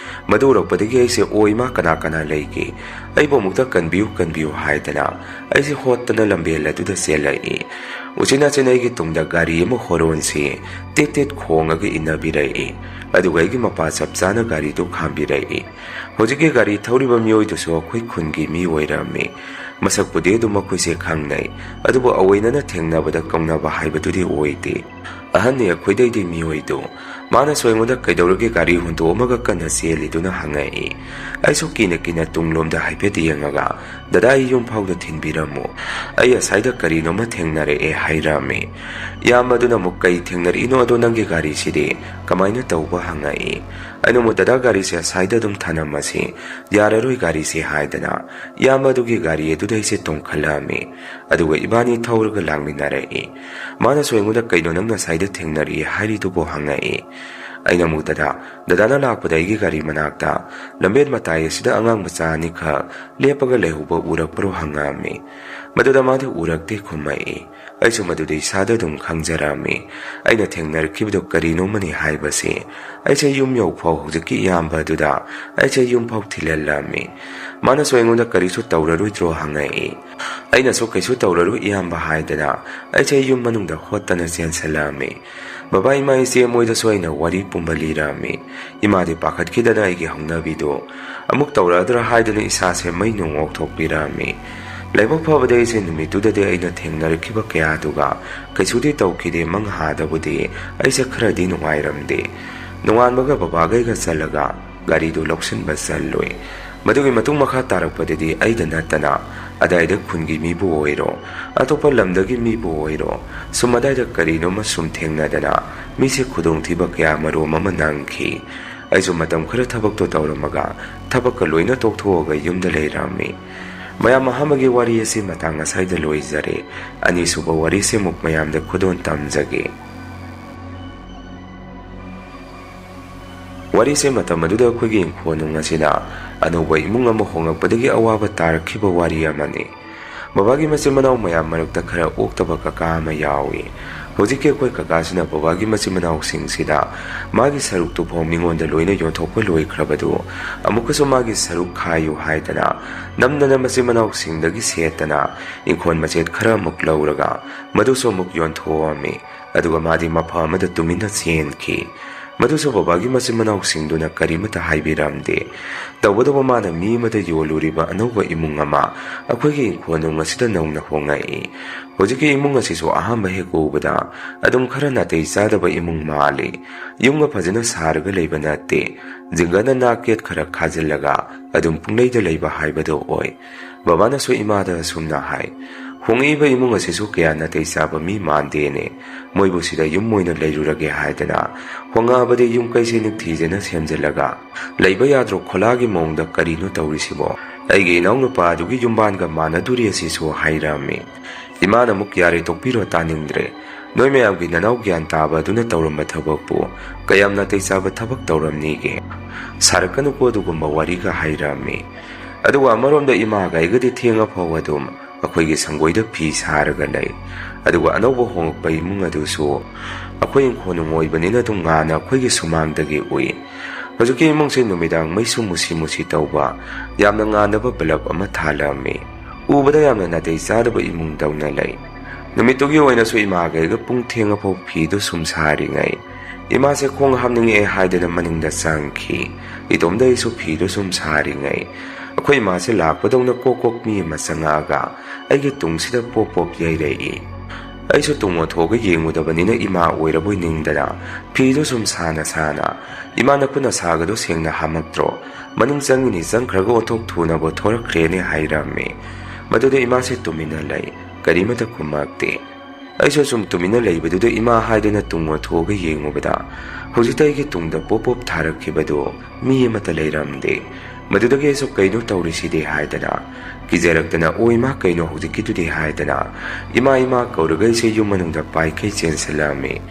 ꯃꯗꯨ ꯎꯔꯛꯄꯗꯒꯤ ꯑꯩꯁꯦ, "ꯑꯣ ꯏꯃꯥ, ꯀꯅꯥ ꯀꯅꯥ ꯂꯩꯒꯦ? ꯑꯩꯕꯨ ꯑꯃꯨꯛꯇ ꯀꯟꯕꯤꯌꯨ, ꯀꯟꯕꯤꯌꯨ" ꯍꯥꯏꯗꯅ ꯑꯩꯁꯦ ꯍꯣꯠꯇꯅ ꯂꯝꯕꯦꯜ ꯑꯗꯨꯗ ꯆꯦꯜꯂꯛꯏ꯫ ꯎꯆꯤꯟ ꯅꯥꯆꯤꯟ ꯑꯩꯒꯤ ꯇꯨꯡꯗ ꯒꯥꯔꯤ ꯑꯃ ꯍꯣꯔꯣꯟꯁꯤ ꯇꯤꯠ ꯇꯤꯠ ꯈꯣꯡꯉꯒ ꯏꯟꯅꯕꯤꯔꯛꯏ꯫ ꯑꯗꯨꯒ ꯑꯩꯒꯤ ꯃꯄꯥ ꯆꯞ ꯆꯥꯅ ꯒꯥꯔꯤꯗꯨ ꯈꯥꯝꯕꯤꯔꯛꯏ꯫ ꯍꯧꯖꯤꯛꯀꯤ ꯒꯥꯔꯤ ꯊꯧꯔꯤꯕ ꯃꯤꯑꯣꯏꯗꯨꯁꯨ ꯑꯩꯈꯣꯏ ꯈꯨꯟꯒꯤ ꯃꯤ ꯑꯣꯏꯔꯝꯃꯤ꯫ ꯃꯁꯛꯄꯨꯗꯤ ꯑꯗꯨꯝ ꯃꯈꯣꯏꯁꯦ ꯈꯪꯅꯩ, ꯑꯗꯨꯕꯨ ꯑꯣꯏꯅꯅ ꯊꯦꯡꯅꯕꯗ ꯀꯧꯅꯕ ꯍꯥꯏꯕꯗꯨꯗꯤ ꯑꯣꯏꯗꯦ꯫ ꯑꯍꯟꯅꯤ ꯑꯩꯈꯣꯏꯗꯩꯗꯤ ꯃꯤꯑꯣꯏꯗꯨ꯫ ꯃꯥꯅꯁꯨ ꯑꯩꯉꯣꯟꯗ "ꯀꯩꯗꯧꯔꯒꯦ ꯒꯥꯔꯤ ꯍꯨꯟꯗꯣꯛꯑꯝꯃꯒ ꯀꯟꯅ ꯆꯦꯜꯂꯤꯗꯨꯅ?" ꯍꯪꯉꯛꯏ꯫ ꯑꯩꯁꯨ ꯀꯤꯅ ꯀꯤꯅ ꯇꯨꯡꯂꯣꯝꯗ ꯍꯥꯏꯐꯦꯠ ꯌꯦꯡꯉꯒ, "ꯗꯗꯥ, ꯑꯩ ꯌꯨꯝ ꯐꯥꯎꯗ ꯊꯤꯟꯕꯤꯔꯝꯃꯨ꯫ ꯑꯩ ꯑꯁꯥꯏꯗ ꯀꯔꯤꯅꯣꯃ ꯊꯦꯡꯅꯔꯛꯑꯦ" ꯍꯥꯏꯔꯝꯃꯤ꯫ ꯏꯌꯥꯝꯕꯗꯨꯅ ꯑꯃꯨꯛ, "ꯀꯩ ꯊꯦꯡꯅꯔꯛꯏꯅꯣ ꯑꯗꯣ ꯅꯪꯒꯤ ꯒꯥꯔꯤꯁꯤꯗꯤ ꯀꯃꯥꯏꯅ ꯇꯧꯕ?" ꯍꯪꯉꯛꯏ꯫ ꯑꯩꯅ ꯑꯃꯨꯛ, "ꯗꯗꯥ, ꯒꯥꯔꯤꯁꯦ ꯑꯁꯥꯏꯗ ꯑꯗꯨꯝ ꯊꯅꯝꯃꯁꯤ, ꯌꯥꯔꯔꯣꯏ ꯒꯥꯔꯤꯁꯦ" ꯍꯥꯏꯗꯅ ꯏꯌꯥꯝꯕ ꯑꯗꯨꯒꯤ ꯒꯥꯔꯤ ꯑꯗꯨꯗ ꯑꯩꯁꯦ ꯇꯣꯡꯈꯠꯂꯛꯑꯝꯃꯤ꯫ ꯑꯗꯨꯒ ꯏꯕꯥꯅꯤ ꯊꯧꯔꯒ ꯂꯥꯛꯃꯤꯟꯅꯔꯛꯏ꯫ ꯃꯥꯅꯁꯨ ꯑꯩꯉꯣꯟꯗ "ꯀꯩꯅꯣ ꯅꯪ ꯉꯁꯥꯏꯗ ꯊꯦꯡꯅꯔꯛꯏ ꯍꯥꯏꯔꯤꯗꯨꯕꯨ?" ꯍꯪꯉꯛꯏ꯫ ꯑꯩꯅ ꯑꯃꯨꯛ, "ꯗꯗꯥ, ꯗꯗꯥꯅ ꯂꯥꯛꯄꯗ ꯑꯩꯒꯤ ꯒꯥꯔꯤ ꯃꯅꯥꯛꯇ ꯂꯝꯕꯦꯟ ꯃꯇꯥꯏ ꯑꯁꯤꯗ ꯑꯉꯥꯡ ꯃꯆꯥ ꯑꯅꯤꯈꯛ ꯂꯦꯞꯄꯒ ꯂꯩꯍꯧꯕ ꯎꯔꯛꯄ꯭ꯔꯣ?" ꯍꯪꯉꯛꯑꯝꯃꯤ꯫ ꯃꯗꯨꯗ ꯃꯥꯗꯤ "ꯎꯔꯛꯇꯦ" ꯈꯨꯝꯃꯛꯏ꯫ ꯑꯩꯁꯨ ꯃꯗꯨꯗ ꯏꯁꯥꯗ ꯑꯗꯨꯝ ꯈꯪꯖꯔꯝꯃꯤ꯫ ꯑꯩꯅ ꯊꯦꯡꯅꯔꯛꯈꯤꯕꯗꯨ ꯀꯔꯤꯅꯣꯃꯅꯤ ꯍꯥꯏꯕꯁꯤ ꯑꯩꯁꯦ ꯌꯨꯝ ꯌꯧꯐꯥꯎ ꯍꯧꯖꯤꯛꯀꯤ ꯏꯌꯥꯝꯕ ꯑꯗꯨꯗ ꯑꯩꯁꯦ ꯌꯨꯝꯐꯥꯎ ꯊꯤꯜꯍꯜꯂꯝꯃꯤ꯫ ꯃꯥꯅꯁꯨ ꯑꯩꯉꯣꯟꯗ "ꯀꯔꯤꯁꯨ ꯇꯧꯔꯔꯣꯏꯗ꯭ꯔꯣ?" ꯍꯪꯉꯛꯏ꯫ ꯑꯩꯅꯁꯨ "ꯀꯩꯁꯨ ꯇꯧꯔꯔꯣꯏ ꯏꯌꯥꯝꯕ" ꯍꯥꯏꯗꯅ ꯑꯩꯁꯦ ꯌꯨꯝ ꯃꯅꯨꯡꯗ ꯍꯣꯠꯇꯅ ꯆꯦꯟꯁꯤꯜꯂꯛꯑꯝꯃꯤ꯫ ꯕꯕꯥ, ꯏꯃꯥ, ꯏꯆꯦ ꯃꯣꯏꯗꯁꯨ ꯑꯩꯅ ꯋꯥꯔꯤ ꯄꯨꯝꯕ ꯂꯤꯔꯛꯑꯝꯃꯤ꯫ ꯏꯃꯥꯗꯤ ꯄꯥꯈꯠꯈꯤꯗꯅ ꯑꯩꯒꯤ ꯍꯧꯅꯕꯤꯗꯨ ꯑꯃꯨꯛ ꯇꯧꯔꯛꯑꯗ꯭ꯔꯥ ꯍꯥꯏꯗꯨꯅ ꯏꯁꯥꯁꯦ ꯃꯩ ꯅꯨꯡ ꯑꯣꯛꯊꯣꯛꯄꯤꯔꯛꯑꯝꯃꯤ꯫ ꯂꯥꯏꯕꯛ ꯐꯕꯗꯤ ꯑꯩꯁꯦ ꯅꯨꯃꯤꯠꯇꯨꯗꯗꯤ ꯑꯩꯅ ꯊꯦꯡꯅꯔꯛꯈꯤꯕ ꯀꯌꯥꯗꯨꯒ ꯀꯩꯁꯨꯗꯤ ꯇꯧꯈꯤꯗꯦ꯫ ꯃꯪꯍꯥꯗꯕꯨꯗꯤ ꯑꯩꯁꯦ ꯈꯔꯗꯤ ꯅꯨꯡꯉꯥꯏꯔꯝꯗꯦ꯫ ꯅꯣꯡꯉꯥꯟꯕꯒ ꯕꯕꯥꯒꯩꯒ ꯆꯠꯂꯒ ꯒꯥꯔꯤꯗꯨ ꯂꯧꯁꯤꯟꯕ ꯆꯠꯂꯨꯏ꯫ ꯃꯗꯨꯒꯤ ꯃꯇꯨꯡ ꯃꯈꯥ ꯇꯥꯔꯛꯄꯗꯗꯤ ꯑꯩꯗ ꯅꯠꯇꯅ ꯑꯗꯥꯏꯗ ꯈꯨꯟꯒꯤ ꯃꯤꯕꯨ ꯑꯣꯏꯔꯣ, ꯑꯇꯣꯞꯄ ꯂꯝꯗꯒꯤ ꯃꯤꯕꯨ ꯑꯣꯏꯔꯣ, ꯁꯨꯝ ꯑꯗꯥꯏꯗ ꯀꯔꯤꯅꯣꯃ ꯁꯨꯝ ꯊꯦꯡꯅꯗꯅ ꯃꯤꯁꯦ ꯈꯨꯗꯣꯡꯊꯤꯕ ꯀꯌꯥ ꯃꯔꯨꯝ ꯑꯃ ꯅꯪꯈꯤ꯫ ꯑꯩꯁꯨ ꯃꯇꯝ ꯈꯔ ꯊꯕꯛꯇꯣ ꯇꯧꯔꯝꯃꯒ ꯊꯕꯛꯀ ꯂꯣꯏꯅ ꯇꯣꯛꯊꯣꯛꯑꯒ ꯌꯨꯝꯗ ꯂꯩꯔꯝꯃꯤ꯫ ꯃꯌꯥꯝ, ꯑꯍꯥꯟꯕꯒꯤ ꯋꯥꯔꯤ ꯑꯁꯤ ꯃꯇꯥꯡ ꯑꯁꯥꯏꯗ ꯂꯣꯏꯖꯔꯦ꯫ ꯑꯅꯤꯁꯨꯕ ꯋꯥꯔꯤꯁꯤ ꯑꯃꯨꯛ ꯃꯌꯥꯝꯗ ꯈꯨꯗꯣꯜ ꯇꯝꯖꯒꯦ꯫ ꯋꯥꯔꯤꯁꯦ ꯃꯇꯝ ꯑꯗꯨꯗ ꯑꯩꯈꯣꯏꯒꯤ ꯏꯪꯈꯣꯜ ꯅꯨꯡ ꯑꯁꯤꯗ ꯑꯅꯧꯕ ꯏꯃꯨꯡ ꯑꯃ ꯍꯣꯡꯂꯛꯄꯗꯒꯤ ꯑꯋꯥꯕ ꯇꯥꯔꯛꯈꯤꯕ ꯋꯥꯔꯤ ꯑꯃꯅꯤ꯫ ꯕꯕꯥꯒꯤ ꯃꯆꯤꯟ ꯃꯅꯥꯎ ꯃꯌꯥꯝ ꯃꯔꯛꯇ ꯈꯔ ꯑꯣꯛꯇꯕ ꯀꯀꯥ ꯑꯃ ꯌꯥꯎꯏ꯫ ꯍꯧꯖꯤꯛꯀꯤ ꯑꯩꯈꯣꯏ ꯀꯀꯥꯁꯤꯅ ꯕꯕꯥꯒꯤ ꯃꯆꯤꯟ ꯃꯅꯥꯎꯁꯤꯡꯁꯤꯗ ꯃꯥꯒꯤ ꯁꯔꯨꯛꯇꯨ ꯐꯥꯎ ꯃꯤꯉꯣꯟꯗ ꯂꯣꯏꯅ ꯌꯣꯟꯊꯣꯛꯄ ꯂꯣꯏꯈ꯭ꯔꯕꯗꯨ, ꯑꯃꯨꯛꯀꯁꯨ ꯃꯥꯒꯤ ꯁꯔꯨꯛ ꯈꯥꯏꯌꯨ ꯍꯥꯏꯗꯅ ꯅꯝꯗꯅ ꯃꯆꯤꯟ ꯃꯅꯥꯎꯁꯤꯡꯗꯒꯤ ꯁꯦꯠꯇꯅ ꯏꯪꯈꯣꯜ ꯃꯆꯦꯠ ꯈꯔ ꯑꯃꯨꯛ ꯂꯧꯔꯒ ꯃꯗꯨꯁꯨ ꯑꯃꯨꯛ ꯌꯣꯟꯊꯣꯛꯑꯝꯃꯤ꯫ ꯑꯗꯨꯒ ꯃꯥꯗꯤ ꯃꯐꯝ ꯑꯃꯗ ꯇꯨꯃꯤꯟꯅ ꯆꯦꯟꯈꯤ꯫ ꯃꯗꯨꯁꯨ ꯕꯕꯥꯒꯤ ꯃꯆꯤꯟ ꯃꯅꯥꯎꯁꯤꯡꯗꯨꯅ ꯀꯔꯤꯃꯠꯇ ꯍꯥꯏꯕꯤꯔꯝꯗꯦ꯫ ꯇꯧꯕꯇꯕꯨ ꯃꯥꯅ ꯃꯤ ꯑꯃꯗ ꯌꯣꯜꯂꯨꯔꯤꯕ ꯑꯅꯧꯕ ꯏꯃꯨꯡ ꯑꯃ ꯑꯩꯈꯣꯏꯒꯤ ꯏꯪꯈꯣꯜꯅꯨꯡ ꯑꯁꯤꯗ ꯅꯧꯅ ꯍꯣꯡꯉꯛꯏ꯫ ꯍꯧꯖꯤꯛꯀꯤ ꯏꯃꯨꯡ ꯑꯁꯤꯁꯨ ꯑꯍꯥꯟꯕ ꯍꯦꯛ ꯎꯕꯗ ꯑꯗꯨꯝ ꯈꯔ ꯅꯥꯇꯩ ꯆꯥꯗꯕ ꯏꯃꯨꯡ ꯃꯥꯜꯂꯤ꯫ ꯌꯨꯝꯒ ꯐꯖꯅ ꯁꯥꯔꯒ ꯂꯩꯕ ꯅꯠꯇꯦ꯫ ꯖꯤꯡꯒꯅ ꯅꯥꯛꯀꯦꯠ ꯈꯔ ꯈꯥꯖꯤꯜꯂꯒ ꯑꯗꯨꯝ ꯄꯨꯡꯂꯩꯗ ꯂꯩꯕ ꯍꯥꯏꯕꯗꯨ ꯑꯣꯏ꯫ ꯕꯕꯥꯅꯁꯨ ꯏꯃꯥꯗ ꯑꯁꯨꯝꯅ ꯍꯥꯏ, "ꯍꯣꯡꯉꯛꯏꯕ ꯏꯃꯨꯡ ꯑꯁꯤꯁꯨ ꯀꯌꯥ ꯅꯥꯇꯩ ꯆꯥꯕ ꯃꯤ ꯃꯥꯟꯗꯦꯅꯦ꯫ ꯃꯣꯏꯕꯨ ꯁꯤꯗ ꯌꯨꯝ ꯑꯣꯏꯅ ꯂꯩꯔꯨꯔꯒꯦ ꯍꯥꯏꯗꯅ ꯍꯣꯡꯉꯛꯑꯕꯗꯤ ꯌꯨꯝ ꯀꯩꯁꯦ ꯅꯤꯡꯊꯤꯖꯅ ꯁꯦꯝꯖꯤꯜꯂꯒ ꯂꯩꯕ ꯌꯥꯗ꯭ꯔꯣ? ꯈꯣꯂꯥꯒꯤ ꯃꯑꯣꯡꯗ ꯀꯔꯤꯅꯣ ꯇꯧꯔꯤꯁꯤꯕꯣ? ꯑꯩꯒꯤ ꯏꯅꯥꯎꯅꯨꯄꯥ ꯑꯗꯨꯒꯤ ꯌꯨꯝꯕꯥꯟꯒ ꯃꯥꯟꯅꯗꯣꯔꯤ" ꯑꯁꯤꯁꯨ ꯍꯥꯏꯔꯝꯃꯤ꯫ ꯏꯃꯥꯅ ꯑꯃꯨꯛ, "ꯌꯥꯔꯦ, ꯇꯣꯛꯄꯤꯔꯣ, ꯇꯥꯅꯤꯡꯗ꯭ꯔꯦ꯫ ꯅꯣꯏ ꯃꯌꯥꯝꯒꯤ ꯅꯅꯥꯎ ꯒ꯭ꯌꯥꯟ ꯇꯥꯕ ꯑꯗꯨꯅ ꯇꯧꯔꯝꯕ ꯊꯕꯛꯄꯨ ꯀꯌꯥꯝ ꯅꯥꯇꯩ ꯆꯥꯕ ꯊꯕꯛ ꯇꯧꯔꯝꯅꯤꯒꯦ? ꯁꯥꯔꯛꯀꯅꯨꯀꯣ ꯑꯗꯨꯒꯨꯝꯕ ꯋꯥꯔꯤꯒ" ꯍꯥꯏꯔꯝꯃꯤ꯫ ꯑꯗꯨꯒ ꯑꯃꯔꯣꯝꯗ ꯏꯃꯥꯒ ꯑꯩꯒꯗꯤ ꯊꯦꯡꯉ ꯐꯥꯎ ꯑꯗꯨꯝ ꯑꯩꯈꯣꯏꯒꯤ ꯁꯪꯒꯣꯏꯗ ꯐꯤ ꯁꯥꯔꯒ ꯂꯩ꯫ ꯑꯗꯨꯒ ꯑꯅꯧꯕ ꯍꯣꯡꯉꯛꯄ ꯏꯃꯨꯡ ꯑꯗꯨꯁꯨ ꯑꯩꯈꯣꯏ ꯏꯪꯈꯣꯜ ꯅꯨꯡ ꯑꯣꯏꯕꯅꯤꯅ ꯑꯗꯨꯝ ꯉꯥꯟꯅ ꯑꯩꯈꯣꯏꯒꯤ ꯁꯨꯃꯥꯡꯗꯒꯤ ꯎꯏ꯫ ꯍꯧꯖꯤꯛꯀꯤ ꯏꯃꯨꯡꯁꯦ ꯅꯨꯃꯤꯗꯥꯡ ꯃꯩꯁꯨ ꯃꯨꯁꯤ ꯃꯨꯁꯤ ꯇꯧꯕ, ꯌꯥꯝꯅ ꯉꯥꯟꯗꯕ ꯕꯂꯕ ꯑꯃ ꯊꯥꯜꯂꯝꯃꯤ꯫ ꯎꯕꯗ ꯌꯥꯝꯅ ꯅꯥꯇꯩ ꯆꯥꯗꯕ ꯏꯃꯨꯡꯗꯧꯅ ꯂꯩ꯫ ꯅꯨꯃꯤꯠꯇꯨꯒꯤ ꯑꯣꯏꯅꯁꯨ ꯏꯃꯥꯒ ꯑꯩꯒ ꯄꯨꯡ ꯊꯦꯡꯉꯐꯥꯎ ꯐꯤꯗꯨ ꯁꯨꯝ ꯁꯥꯔꯤꯉꯩ, ꯏꯃꯥꯁꯦ ꯈꯣꯡ ꯍꯥꯝꯅꯤꯡꯉꯛꯑꯦ ꯍꯥꯏꯗꯅ ꯃꯅꯤꯡꯗ ꯆꯪꯈꯤ꯫ ꯏꯇꯣꯝꯗ ꯑꯩꯁꯨ ꯐꯤꯗꯨ ꯁꯨꯝ ꯁꯥꯔꯤꯉꯩ, ꯑꯩꯈꯣꯏ ꯏꯃꯥꯁꯦ ꯂꯥꯛꯄꯗꯧꯅ ꯀꯣꯛ ꯀꯣꯛ ꯃꯤ ꯑꯃ ꯆꯪꯉꯛꯑꯒ ꯑꯩꯒꯤ ꯇꯨꯡꯁꯤꯗ ꯄꯣꯞ ꯄꯣꯞ ꯌꯩꯔꯛꯏ꯫ ꯑꯩꯁꯨ ꯇꯨꯡ ꯑꯣꯟꯊꯣꯛꯑꯒ ꯌꯦꯡꯉꯨꯗꯕꯅꯤꯅ ꯏꯃꯥ ꯑꯣꯏꯔꯕꯣꯏ ꯅꯤꯡꯗꯅ ꯐꯤꯗꯨ ꯁꯨꯝ ꯁꯥꯅ ꯁꯥꯅ, "ꯏꯃꯥ, ꯅꯈꯨꯠ ꯅꯁꯥꯒꯗꯣ ꯁꯦꯡꯅ ꯍꯥꯝꯃꯛꯇ꯭ꯔꯣ? ꯃꯅꯤꯡ ꯆꯪꯉꯤꯅꯤ, ꯆꯪꯈ꯭ꯔꯒ ꯑꯣꯟꯊꯣꯛ ꯊꯨꯅꯕ ꯊꯣꯔꯛꯈ꯭ꯔꯦꯅꯦ" ꯍꯥꯏꯔꯝꯃꯤ꯫ ꯃꯗꯨꯗ ꯏꯃꯥꯁꯦ ꯇꯨꯃꯤꯟꯅ ꯂꯩ, ꯀꯔꯤꯃꯠꯇ ꯈꯨꯝꯃꯛꯇꯦ꯫ ꯑꯩꯁꯨ ꯁꯨꯝ ꯇꯨꯃꯤꯟꯅ ꯂꯩꯕꯗꯨꯗ ꯏꯃꯥ ꯍꯥꯏꯗꯨꯅ ꯇꯨꯡ ꯑꯣꯟꯊꯣꯛꯑꯒ ꯌꯦꯡꯉꯨꯕꯗ, ꯍꯧꯖꯤꯛꯇ ꯑꯩꯒꯤ ꯇꯨꯡꯗ ꯄꯣꯞ ꯄꯣꯞ ꯊꯥꯔꯛꯈꯤꯕꯗꯨ ꯃꯤ ꯑꯃꯠꯇ ꯂꯩꯔꯝꯗꯦ꯫ ꯃꯗꯨꯗꯒꯤ ꯑꯩꯁꯨ "ꯀꯩꯅꯣ ꯇꯧꯔꯤꯁꯤꯗꯤ?" ꯍꯥꯏꯗꯅ, ꯀꯤꯖꯔꯛꯇꯅ, "ꯑꯣ ꯏꯃꯥ, ꯀꯩꯅꯣ ꯍꯧꯖꯤꯛꯀꯤꯗꯨꯗꯤ?" ꯍꯥꯏꯗꯅ ꯏꯃꯥ, ꯏꯃꯥ ꯀꯧꯔꯒ ꯑꯩꯁꯦ ꯌꯨꯝ ꯃꯅꯨꯡꯗ ꯄꯥꯏꯈꯩ ꯆꯦꯟꯁꯤꯜꯂꯛꯑꯝꯃꯤ꯫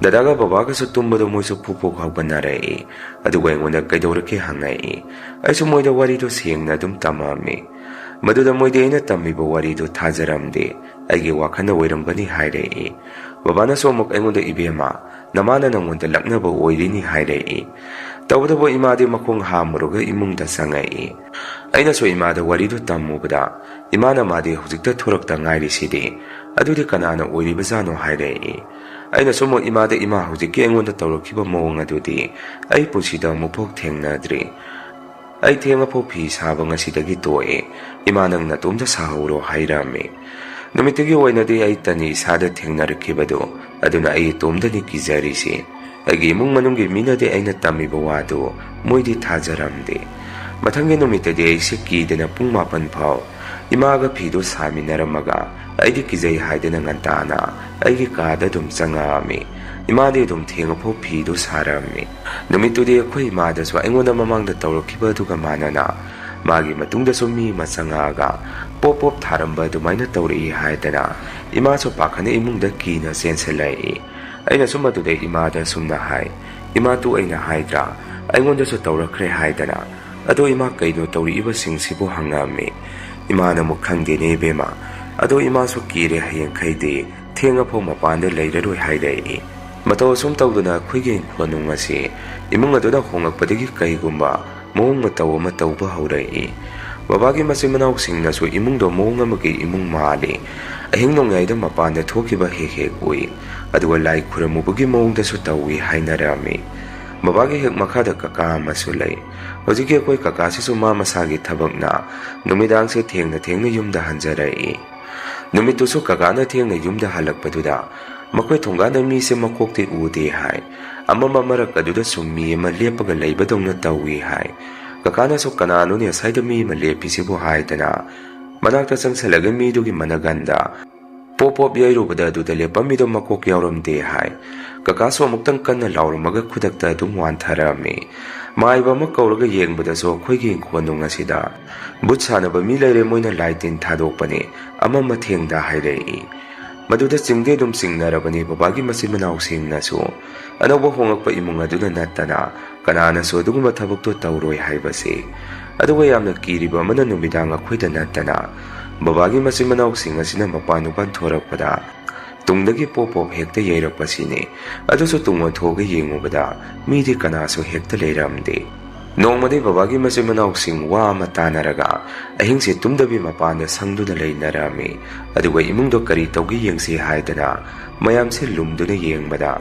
ꯗꯗꯥꯒ ꯕꯕꯥꯒꯁꯨ ꯇꯨꯝꯕꯗꯣ ꯃꯣꯏꯁꯨ ꯐꯨꯛ ꯐꯨꯛ ꯍꯧꯒꯠꯅꯔꯛꯏ꯫ ꯑꯗꯨꯒ ꯑꯩꯉꯣꯟꯗ ꯀꯩꯗꯧꯔꯛꯀꯦ ꯍꯪꯉꯛꯏ꯫ ꯑꯩꯁꯨ ꯃꯣꯏꯗ ꯋꯥꯔꯤꯗꯣ ꯁꯦꯡꯅ ꯑꯗꯨꯝ ꯇꯝꯃꯝꯃꯤ꯫ ꯃꯗꯨꯗ ꯃꯣꯏꯗꯤ ꯑꯩꯅ ꯇꯝꯃꯤꯕ ꯋꯥꯔꯤꯗꯨ ꯊꯥꯖꯔꯝꯗꯦ꯫ ꯑꯩꯒꯤ ꯋꯥꯈꯜꯅ ꯑꯣꯏꯔꯝꯒꯅꯤ ꯍꯥꯏꯔꯛꯏ꯫ ꯕꯕꯥꯅꯁꯨ ꯑꯃꯨꯛ ꯑꯩꯉꯣꯟꯗ, "ꯏꯕꯦꯝꯃ, ꯅꯃꯥꯅ ꯅꯪꯉꯣꯟꯗ ꯂꯛꯅꯕ ꯑꯣꯏꯔꯤꯅꯤ" ꯍꯥꯏꯔꯛꯏ꯫ ꯇꯧꯕꯇꯕꯨ ꯏꯃꯥꯗꯤ ꯃꯈꯣꯡ ꯍꯥꯝꯃꯨꯔꯒ ꯏꯃꯨꯡꯗ ꯆꯪꯉꯛꯏ꯫ ꯑꯩꯅꯁꯨ ꯏꯃꯥꯗ ꯋꯥꯔꯤꯗꯨ ꯇꯝꯃꯨꯕꯗ, ꯏꯃꯥꯅ "ꯃꯥꯗꯤ ꯍꯧꯖꯤꯛꯇ ꯊꯣꯔꯛꯇ ꯉꯥꯏꯔꯤꯁꯤꯗꯤ, ꯑꯗꯨꯗꯤ ꯀꯅꯥꯅ ꯑꯣꯏꯔꯤꯕꯖꯥꯠꯅꯣ?" ꯍꯥꯏꯔꯛꯏ꯫ ꯑꯩꯅꯁꯨ ꯑꯃꯨꯛ ꯏꯃꯥꯗ, "ꯏꯃꯥ, ꯍꯧꯖꯤꯛꯀꯤ ꯑꯩꯉꯣꯟꯗ ꯇꯧꯔꯛꯈꯤꯕ ꯃꯑꯣꯡ ꯑꯗꯨꯗꯤ ꯑꯩ ꯄꯨꯟꯁꯤꯗ ꯑꯃꯨꯛꯐꯥꯎ ꯊꯦꯡꯅꯗ꯭ꯔꯤ꯫ ꯑꯩ ꯊꯦꯡꯉꯐꯥꯎ ꯐꯤ ꯁꯥꯕ ꯉꯁꯤꯗꯒꯤ ꯇꯣꯛꯑꯦ꯫ ꯏꯃꯥ, ꯅꯪ ꯅꯇꯣꯝꯇ ꯁꯥꯍꯧꯔꯣ" ꯍꯥꯏꯔꯝꯃꯤ꯫ ꯅꯨꯃꯤꯠꯇꯨꯒꯤ ꯑꯣꯏꯅꯗꯤ ꯑꯏꯇꯅꯤ ꯏꯁꯥꯗ ꯊꯦꯡꯅꯔꯛꯈꯤꯕꯗꯨ, ꯑꯗꯨꯅ ꯑꯩ ꯏꯇꯣꯝꯇꯅꯤ ꯀꯤꯖꯔꯤꯁꯤ꯫ ꯑꯩꯒꯤ ꯏꯃꯨꯡ ꯃꯅꯨꯡꯒꯤ ꯃꯤꯅꯗꯤ ꯑꯩꯅ ꯇꯝꯃꯤꯕ ꯋꯥꯗꯨ ꯃꯣꯏꯗꯤ ꯊꯥꯖꯔꯝꯗꯦ꯫ ꯃꯊꯪꯒꯤ ꯅꯨꯃꯤꯠꯇꯗꯤ ꯑꯩꯁꯦ ꯀꯤꯗꯅ ꯄꯨꯡ ꯃꯥꯄꯟ ꯐꯥꯎ ꯏꯃꯥꯒ ꯐꯤꯗꯨ ꯁꯥꯃꯤꯟꯅꯔꯝꯃꯒ, ꯑꯩꯗꯤ ꯀꯤꯖꯩ ꯍꯥꯏꯗꯅ ꯉꯟꯇꯥꯅ ꯑꯩꯒꯤ ꯀꯥꯗ ꯑꯗꯨꯝ ꯆꯪꯉꯛꯑꯝꯃꯤ꯫ ꯏꯃꯥꯗꯤ ꯑꯗꯨꯝ ꯊꯦꯡꯉꯐꯥꯎ ꯐꯤꯗꯨ ꯁꯥꯔꯝꯃꯤ꯫ ꯅꯨꯃꯤꯠꯇꯨꯗꯤ ꯑꯩꯈꯣꯏ ꯏꯃꯥꯗꯁꯨ ꯑꯩꯉꯣꯟꯗ ꯃꯃꯥꯡꯗ ꯇꯧꯔꯛꯈꯤꯕ ꯑꯗꯨꯒ ꯃꯥꯟꯅꯅ, ꯃꯥꯒꯤ ꯃꯇꯨꯡꯗꯁꯨ ꯃꯤ ꯑꯃ ꯆꯪꯉꯛꯑꯒ ꯄꯣꯞ ꯄꯣꯞ ꯊꯥꯔꯝꯕ ꯑꯗꯨꯃꯥꯏꯅ ꯇꯧꯔꯛꯏ ꯍꯥꯏꯗꯅ, ꯏꯃꯥꯁꯨ ꯄꯥꯈꯠꯅ ꯏꯃꯨꯡꯗ ꯀꯤꯅ ꯆꯦꯟꯁꯤꯜꯂꯛꯏ꯫ ꯑꯩꯅꯁꯨ ꯃꯗꯨꯗ ꯏꯃꯥꯗ ꯁꯨꯝꯅ ꯍꯥꯏ, "ꯏꯃꯥ, ꯇꯨ ꯑꯩꯅ ꯍꯥꯏꯗ꯭ꯔꯥ, ꯑꯩꯉꯣꯟꯗꯁꯨ ꯇꯧꯔꯛꯈ꯭ꯔꯦ" ꯍꯥꯏꯗꯅ꯫ "ꯑꯗꯣ ꯏꯃꯥ, ꯀꯩꯅꯣ ꯇꯧꯔꯛꯏꯕꯁꯤꯡꯁꯤꯕꯨ?" ꯍꯪꯉꯛꯑꯝꯃꯤ꯫ ꯏꯃꯥꯅ ꯑꯃꯨꯛ, "ꯈꯪꯗꯦꯅꯦ ꯏꯕꯦꯝꯃ, ꯑꯗꯣ ꯏꯃꯥꯁꯨ ꯀꯤꯔꯦ, ꯍꯌꯦꯡꯈꯩꯗꯤ ꯊꯦꯡꯉꯐꯥꯎ ꯃꯄꯥꯟꯗ ꯂꯩꯔꯔꯣꯏ" ꯍꯥꯏꯔꯛꯏ꯫ ꯃꯇꯧ ꯑꯁꯨꯝ ꯇꯧꯗꯅ ꯑꯩꯈꯣꯏꯒꯤ ꯏꯪꯈꯣꯜ ꯅꯨꯡ ꯑꯁꯤ ꯏꯃꯨꯡ ꯑꯗꯨꯗ ꯍꯣꯡꯂꯛꯄꯗꯒꯤ ꯀꯩꯒꯨꯝꯕ ꯃꯑꯣꯡ ꯃꯇꯧ ꯑꯃ ꯇꯧꯕ ꯍꯧꯔꯛꯏ꯫ ꯕꯕꯥꯒꯤ ꯃꯆꯤꯟ ꯃꯅꯥꯎꯁꯤꯡꯅꯁꯨ ꯏꯃꯨꯡꯗꯣ ꯃꯑꯣꯡ ꯑꯃꯒꯤ ꯏꯃꯨꯡ ꯃꯥꯜꯂꯤ꯫ ꯑꯍꯤꯡ ꯅꯣꯡꯌꯥꯏꯗ ꯃꯄꯥꯟꯗ ꯊꯣꯛꯈꯤꯕ ꯍꯦꯛ ꯍꯦꯛ ꯎꯏ꯫ ꯑꯗꯨꯒ ꯂꯥꯏ ꯈꯨꯔꯨꯝꯃꯨꯕꯒꯤ ꯃꯑꯣꯡꯗꯁꯨ ꯇꯧꯏ ꯍꯥꯏꯅꯔꯝꯃꯤ꯫ ꯕꯕꯥꯒꯤ ꯍꯦꯛ ꯃꯈꯥꯗ ꯀꯀꯥ ꯑꯃꯁꯨ ꯂꯩ꯫ ꯍꯧꯖꯤꯛꯀꯤ ꯑꯩꯈꯣꯏ ꯀꯀꯥꯁꯤꯁꯨ ꯃꯥ ꯃꯁꯥꯒꯤ ꯊꯕꯛꯅ ꯅꯨꯃꯤꯗꯥꯡꯁꯦ ꯊꯦꯡꯅ ꯊꯦꯡꯅ ꯌꯨꯝꯗ ꯍꯟꯖꯔꯛꯏ꯫ ꯅꯨꯃꯤꯠꯇꯨꯁꯨ ꯀꯀꯥꯅ ꯊꯦꯡꯅ ꯌꯨꯝꯗ ꯍꯜꯂꯛꯄꯗꯨꯗ ꯃꯈꯣꯏ ꯊꯣꯡꯒꯥꯟꯗ ꯃꯤꯁꯦ ꯃꯀꯣꯛꯇꯤ ꯎꯗꯦ ꯍꯥꯏ꯫ ꯑꯃꯝꯕ ꯃꯔꯛ ꯑꯗꯨꯗ ꯁꯨꯝ ꯃꯤ ꯑꯃ ꯂꯦꯞꯄꯒ ꯂꯩꯕꯗꯧꯅ ꯇꯧꯏ ꯍꯥꯏ꯫ ꯀꯀꯥꯅꯁꯨ "ꯀꯅꯥꯅꯣꯅꯦ ꯑꯁ꯭ꯋꯥꯏꯗ ꯃꯤ ꯑꯃ ꯂꯦꯞꯄꯤꯁꯤꯕꯨ?" ꯍꯥꯏꯗꯅ ꯃꯅꯥꯛꯇ ꯆꯪꯁꯤꯜꯂꯒ ꯃꯤꯗꯨꯒꯤ ꯃꯅꯒꯟꯗ ꯄꯣꯞ ꯄꯣꯞ ꯌꯩꯔꯨꯕꯗ ꯑꯗꯨꯗ ꯂꯦꯞꯄꯝꯃꯤꯗꯣ ꯃꯀꯣꯛ ꯌꯥꯎꯔꯝꯗꯦ ꯍꯥꯏ꯫ ꯀꯀꯥꯁꯨ ꯑꯃꯨꯛꯇꯪ ꯀꯟꯅ ꯂꯥꯎꯔꯝꯃꯒ ꯈꯨꯗꯛꯇ ꯑꯗꯨꯝ ꯋꯥꯟꯊꯔꯝꯃꯤ꯫ ꯃꯥꯏꯕ ꯑꯃ ꯀꯧꯔꯒ ꯌꯦꯡꯕꯗꯁꯨ ꯑꯩꯈꯣꯏꯒꯤ ꯏꯪꯈꯣꯜ ꯅꯨꯡ ꯑꯁꯤꯗ ꯚꯨꯠ ꯁꯥꯟꯅꯕ ꯃꯤ ꯂꯩꯔꯦ, ꯃꯣꯏꯅ ꯂꯥꯏ ꯇꯤꯟ ꯊꯥꯗꯣꯛꯄꯅꯤ, ꯑꯃꯝꯕ ꯊꯦꯡꯗ ꯍꯥꯏꯔꯛꯏ꯫ ꯃꯗꯨꯗ ꯆꯤꯡꯗꯤ ꯑꯗꯨꯝ ꯆꯤꯡꯅꯔꯕꯅꯤ ꯕꯕꯥꯒꯤ ꯃꯆꯤꯟ ꯃꯅꯥꯎꯁꯤꯡꯅꯁꯨ꯫ ꯑꯅꯧꯕ ꯍꯣꯡꯂꯛꯄ ꯏꯃꯨꯡ ꯑꯗꯨꯅ ꯅꯠꯇꯅ ꯀꯅꯥꯅꯁꯨ ꯑꯗꯨꯒꯨꯝꯕ ꯊꯕꯛꯇꯣ ꯇꯧꯔꯣꯏ ꯍꯥꯏꯕꯁꯤ꯫ ꯑꯗꯨꯒ ꯌꯥꯝꯅ ꯀꯤꯔꯤꯕ ꯑꯃꯅ ꯅꯨꯃꯤꯗꯥꯡ ꯑꯩꯈꯣꯏꯗ ꯅꯠꯇꯅ ꯕꯕꯥꯒꯤ ꯃꯆꯤꯟ ꯃꯅꯥꯎꯁꯤꯡ ꯑꯁꯤꯅ ꯃꯄꯥꯟ ꯃꯄꯥꯟ ꯊꯣꯔꯛꯄꯗ ꯇꯨꯡꯗꯒꯤ ꯄꯣꯞ ꯄꯣꯞ ꯍꯦꯛꯇ ꯌꯩꯔꯛꯄꯁꯤꯅꯤ꯫ ꯑꯗꯨꯁꯨ ꯇꯨꯡ ꯑꯣꯟꯊꯣꯛꯑꯒ ꯌꯦꯡꯉꯨꯕꯗ ꯃꯤꯗꯤ ꯀꯅꯥꯁꯨ ꯍꯦꯛꯇ ꯂꯩꯔꯝꯗꯦ꯫ ꯅꯣꯡꯃꯗꯤ ꯕꯕꯥꯒꯤ ꯃꯆꯤꯟ ꯃꯅꯥꯎꯁꯤꯡ ꯋꯥ ꯑꯃ ꯇꯥꯅꯔꯒ ꯑꯍꯤꯡꯁꯦ ꯇꯨꯝꯗꯕꯤ ꯃꯄꯥꯟꯗ ꯁꯪꯗꯨꯅ ꯂꯩꯅꯔꯝꯃꯤ꯫ ꯑꯗꯨꯒ ꯏꯃꯨꯡꯗꯣ ꯀꯔꯤ ꯇꯧꯒꯦ ꯌꯦꯡꯁꯤ ꯍꯥꯏꯗꯅ ꯃꯌꯥꯝꯁꯦ ꯂꯨꯝꯗꯨꯅ ꯌꯦꯡꯕꯗ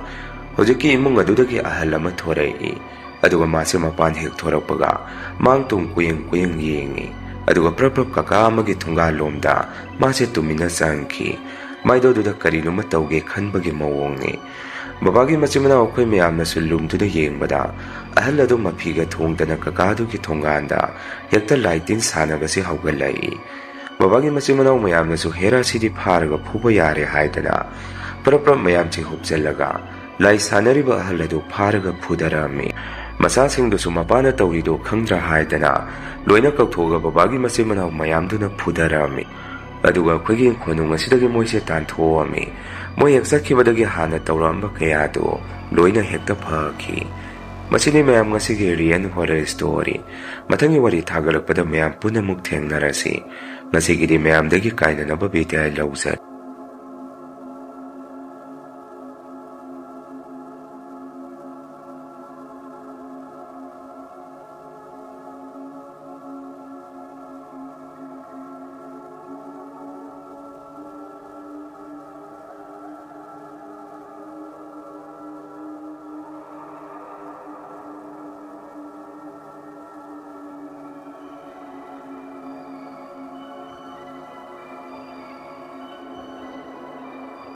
ꯍꯧꯖꯤꯛꯀꯤ ꯏꯃꯨꯡ ꯑꯗꯨꯗꯒꯤ ꯑꯍꯜ ꯑꯃ ꯊꯣꯔꯛꯏ꯫ ꯑꯗꯨꯒ ꯃꯥꯁꯦ ꯃꯄꯥꯟ ꯍꯦꯛ ꯊꯣꯔꯛꯄꯒ ꯃꯥꯡ ꯇꯨꯡ ꯀꯨꯌꯦꯡ ꯀꯨꯌꯦꯡ ꯌꯦꯡꯉꯤ꯫ ꯑꯗꯨꯒ ꯄ꯭ꯔꯞ ꯄ꯭ꯔꯞ ꯀꯀꯥ ꯑꯃꯒꯤ ꯊꯣꯡꯒꯥꯜ ꯂꯣꯝꯗ ꯃꯥꯁꯦ ꯇꯨꯃꯤꯟꯅ ꯆꯪꯈꯤ꯫ ꯃꯥꯏꯗꯣ ꯑꯗꯨꯗ ꯀꯔꯤꯅꯣꯃ ꯇꯧꯒꯦ ꯈꯟꯕꯒꯤ ꯃꯑꯣꯡꯅꯤ꯫ ꯕꯕꯥꯒꯤ ꯃꯆꯤꯟ ꯃꯅꯥꯎ ꯑꯩꯈꯣꯏ ꯃꯌꯥꯝꯅꯁꯨ ꯂꯨꯝꯗꯨꯅ ꯌꯦꯡꯕꯗ ꯑꯍꯜ ꯑꯗꯨ ꯃꯐꯤꯒ ꯊꯣꯡꯗꯅ ꯀꯀꯥꯗꯨꯒꯤ ꯊꯣꯡꯒꯥꯟꯗ ꯍꯦꯛꯇ ꯂꯥꯏ ꯇꯤꯟ ꯁꯥꯟꯅꯕꯁꯤ ꯍꯧꯒꯠꯂꯛꯏ꯫ ꯕꯕꯥꯒꯤ ꯃꯆꯤꯟ ꯃꯅꯥꯎ ꯃꯌꯥꯝꯅꯁꯨ ꯍꯦꯔꯥ ꯁꯤꯗꯤ ꯐꯥꯔꯒ ꯐꯨꯕ ꯌꯥꯔꯦ ꯍꯥꯏꯗꯅ ꯄ꯭ꯔꯞ ꯄ꯭ꯔꯞ ꯃꯌꯥꯝꯁꯤ ꯍꯨꯞꯆꯜꯂꯒ ꯂꯥꯏ ꯁꯥꯟꯅꯔꯤꯕ ꯑꯍꯜ ꯑꯗꯨ ꯐꯥꯔꯒ ꯐꯨꯗꯔꯝꯃꯤ꯫ ꯃꯆꯥꯁꯤꯡꯗꯨꯁꯨ ꯃꯄꯥꯅ ꯇꯧꯔꯤꯗꯨ ꯈꯪꯗ꯭ꯔꯥ ꯍꯥꯏꯗꯅ ꯂꯣꯏꯅ ꯀꯧꯊꯣꯛꯑꯒ ꯕꯕꯥꯒꯤ ꯃꯆꯤꯟ ꯃꯅꯥꯎ ꯃꯌꯥꯝꯗꯨꯅ ꯐꯨꯗꯔꯝꯃꯤ꯫ ꯑꯗꯨꯒ ꯑꯩꯈꯣꯏꯒꯤ ꯈꯣꯅꯨꯡ ꯑꯁꯤꯗꯒꯤ ꯃꯣꯏꯁꯦ ꯇꯥꯟꯊꯣꯛꯑꯝꯃꯤ꯫ ꯃꯣꯏ ꯍꯦꯛ ꯆꯠꯈꯤꯕꯗꯒꯤ ꯍꯥꯟꯅ ꯇꯧꯔꯝꯕ ꯀꯌꯥꯗꯨ ꯂꯣꯏꯅ ꯍꯦꯛꯇ ꯐꯈꯤ꯫ ꯃꯁꯤꯅꯤ ꯃꯌꯥꯝ ꯉꯁꯤꯒꯤ Real Horror Story꯫ ꯃꯊꯪꯒꯤ ꯋꯥꯔꯤ ꯊꯥꯒꯠꯂꯛꯄꯗ ꯃꯌꯥꯝ ꯄꯨꯟꯅ ꯑꯃꯨꯛ ꯊꯦꯡꯅꯔꯁꯤ꯫ ꯉꯁꯤꯒꯤꯗꯤ ꯃꯌꯥꯝꯗꯒꯤ ꯀꯥꯏꯅꯅꯕ ꯕꯤꯗꯥꯏ ꯂꯧꯖꯔꯦ꯫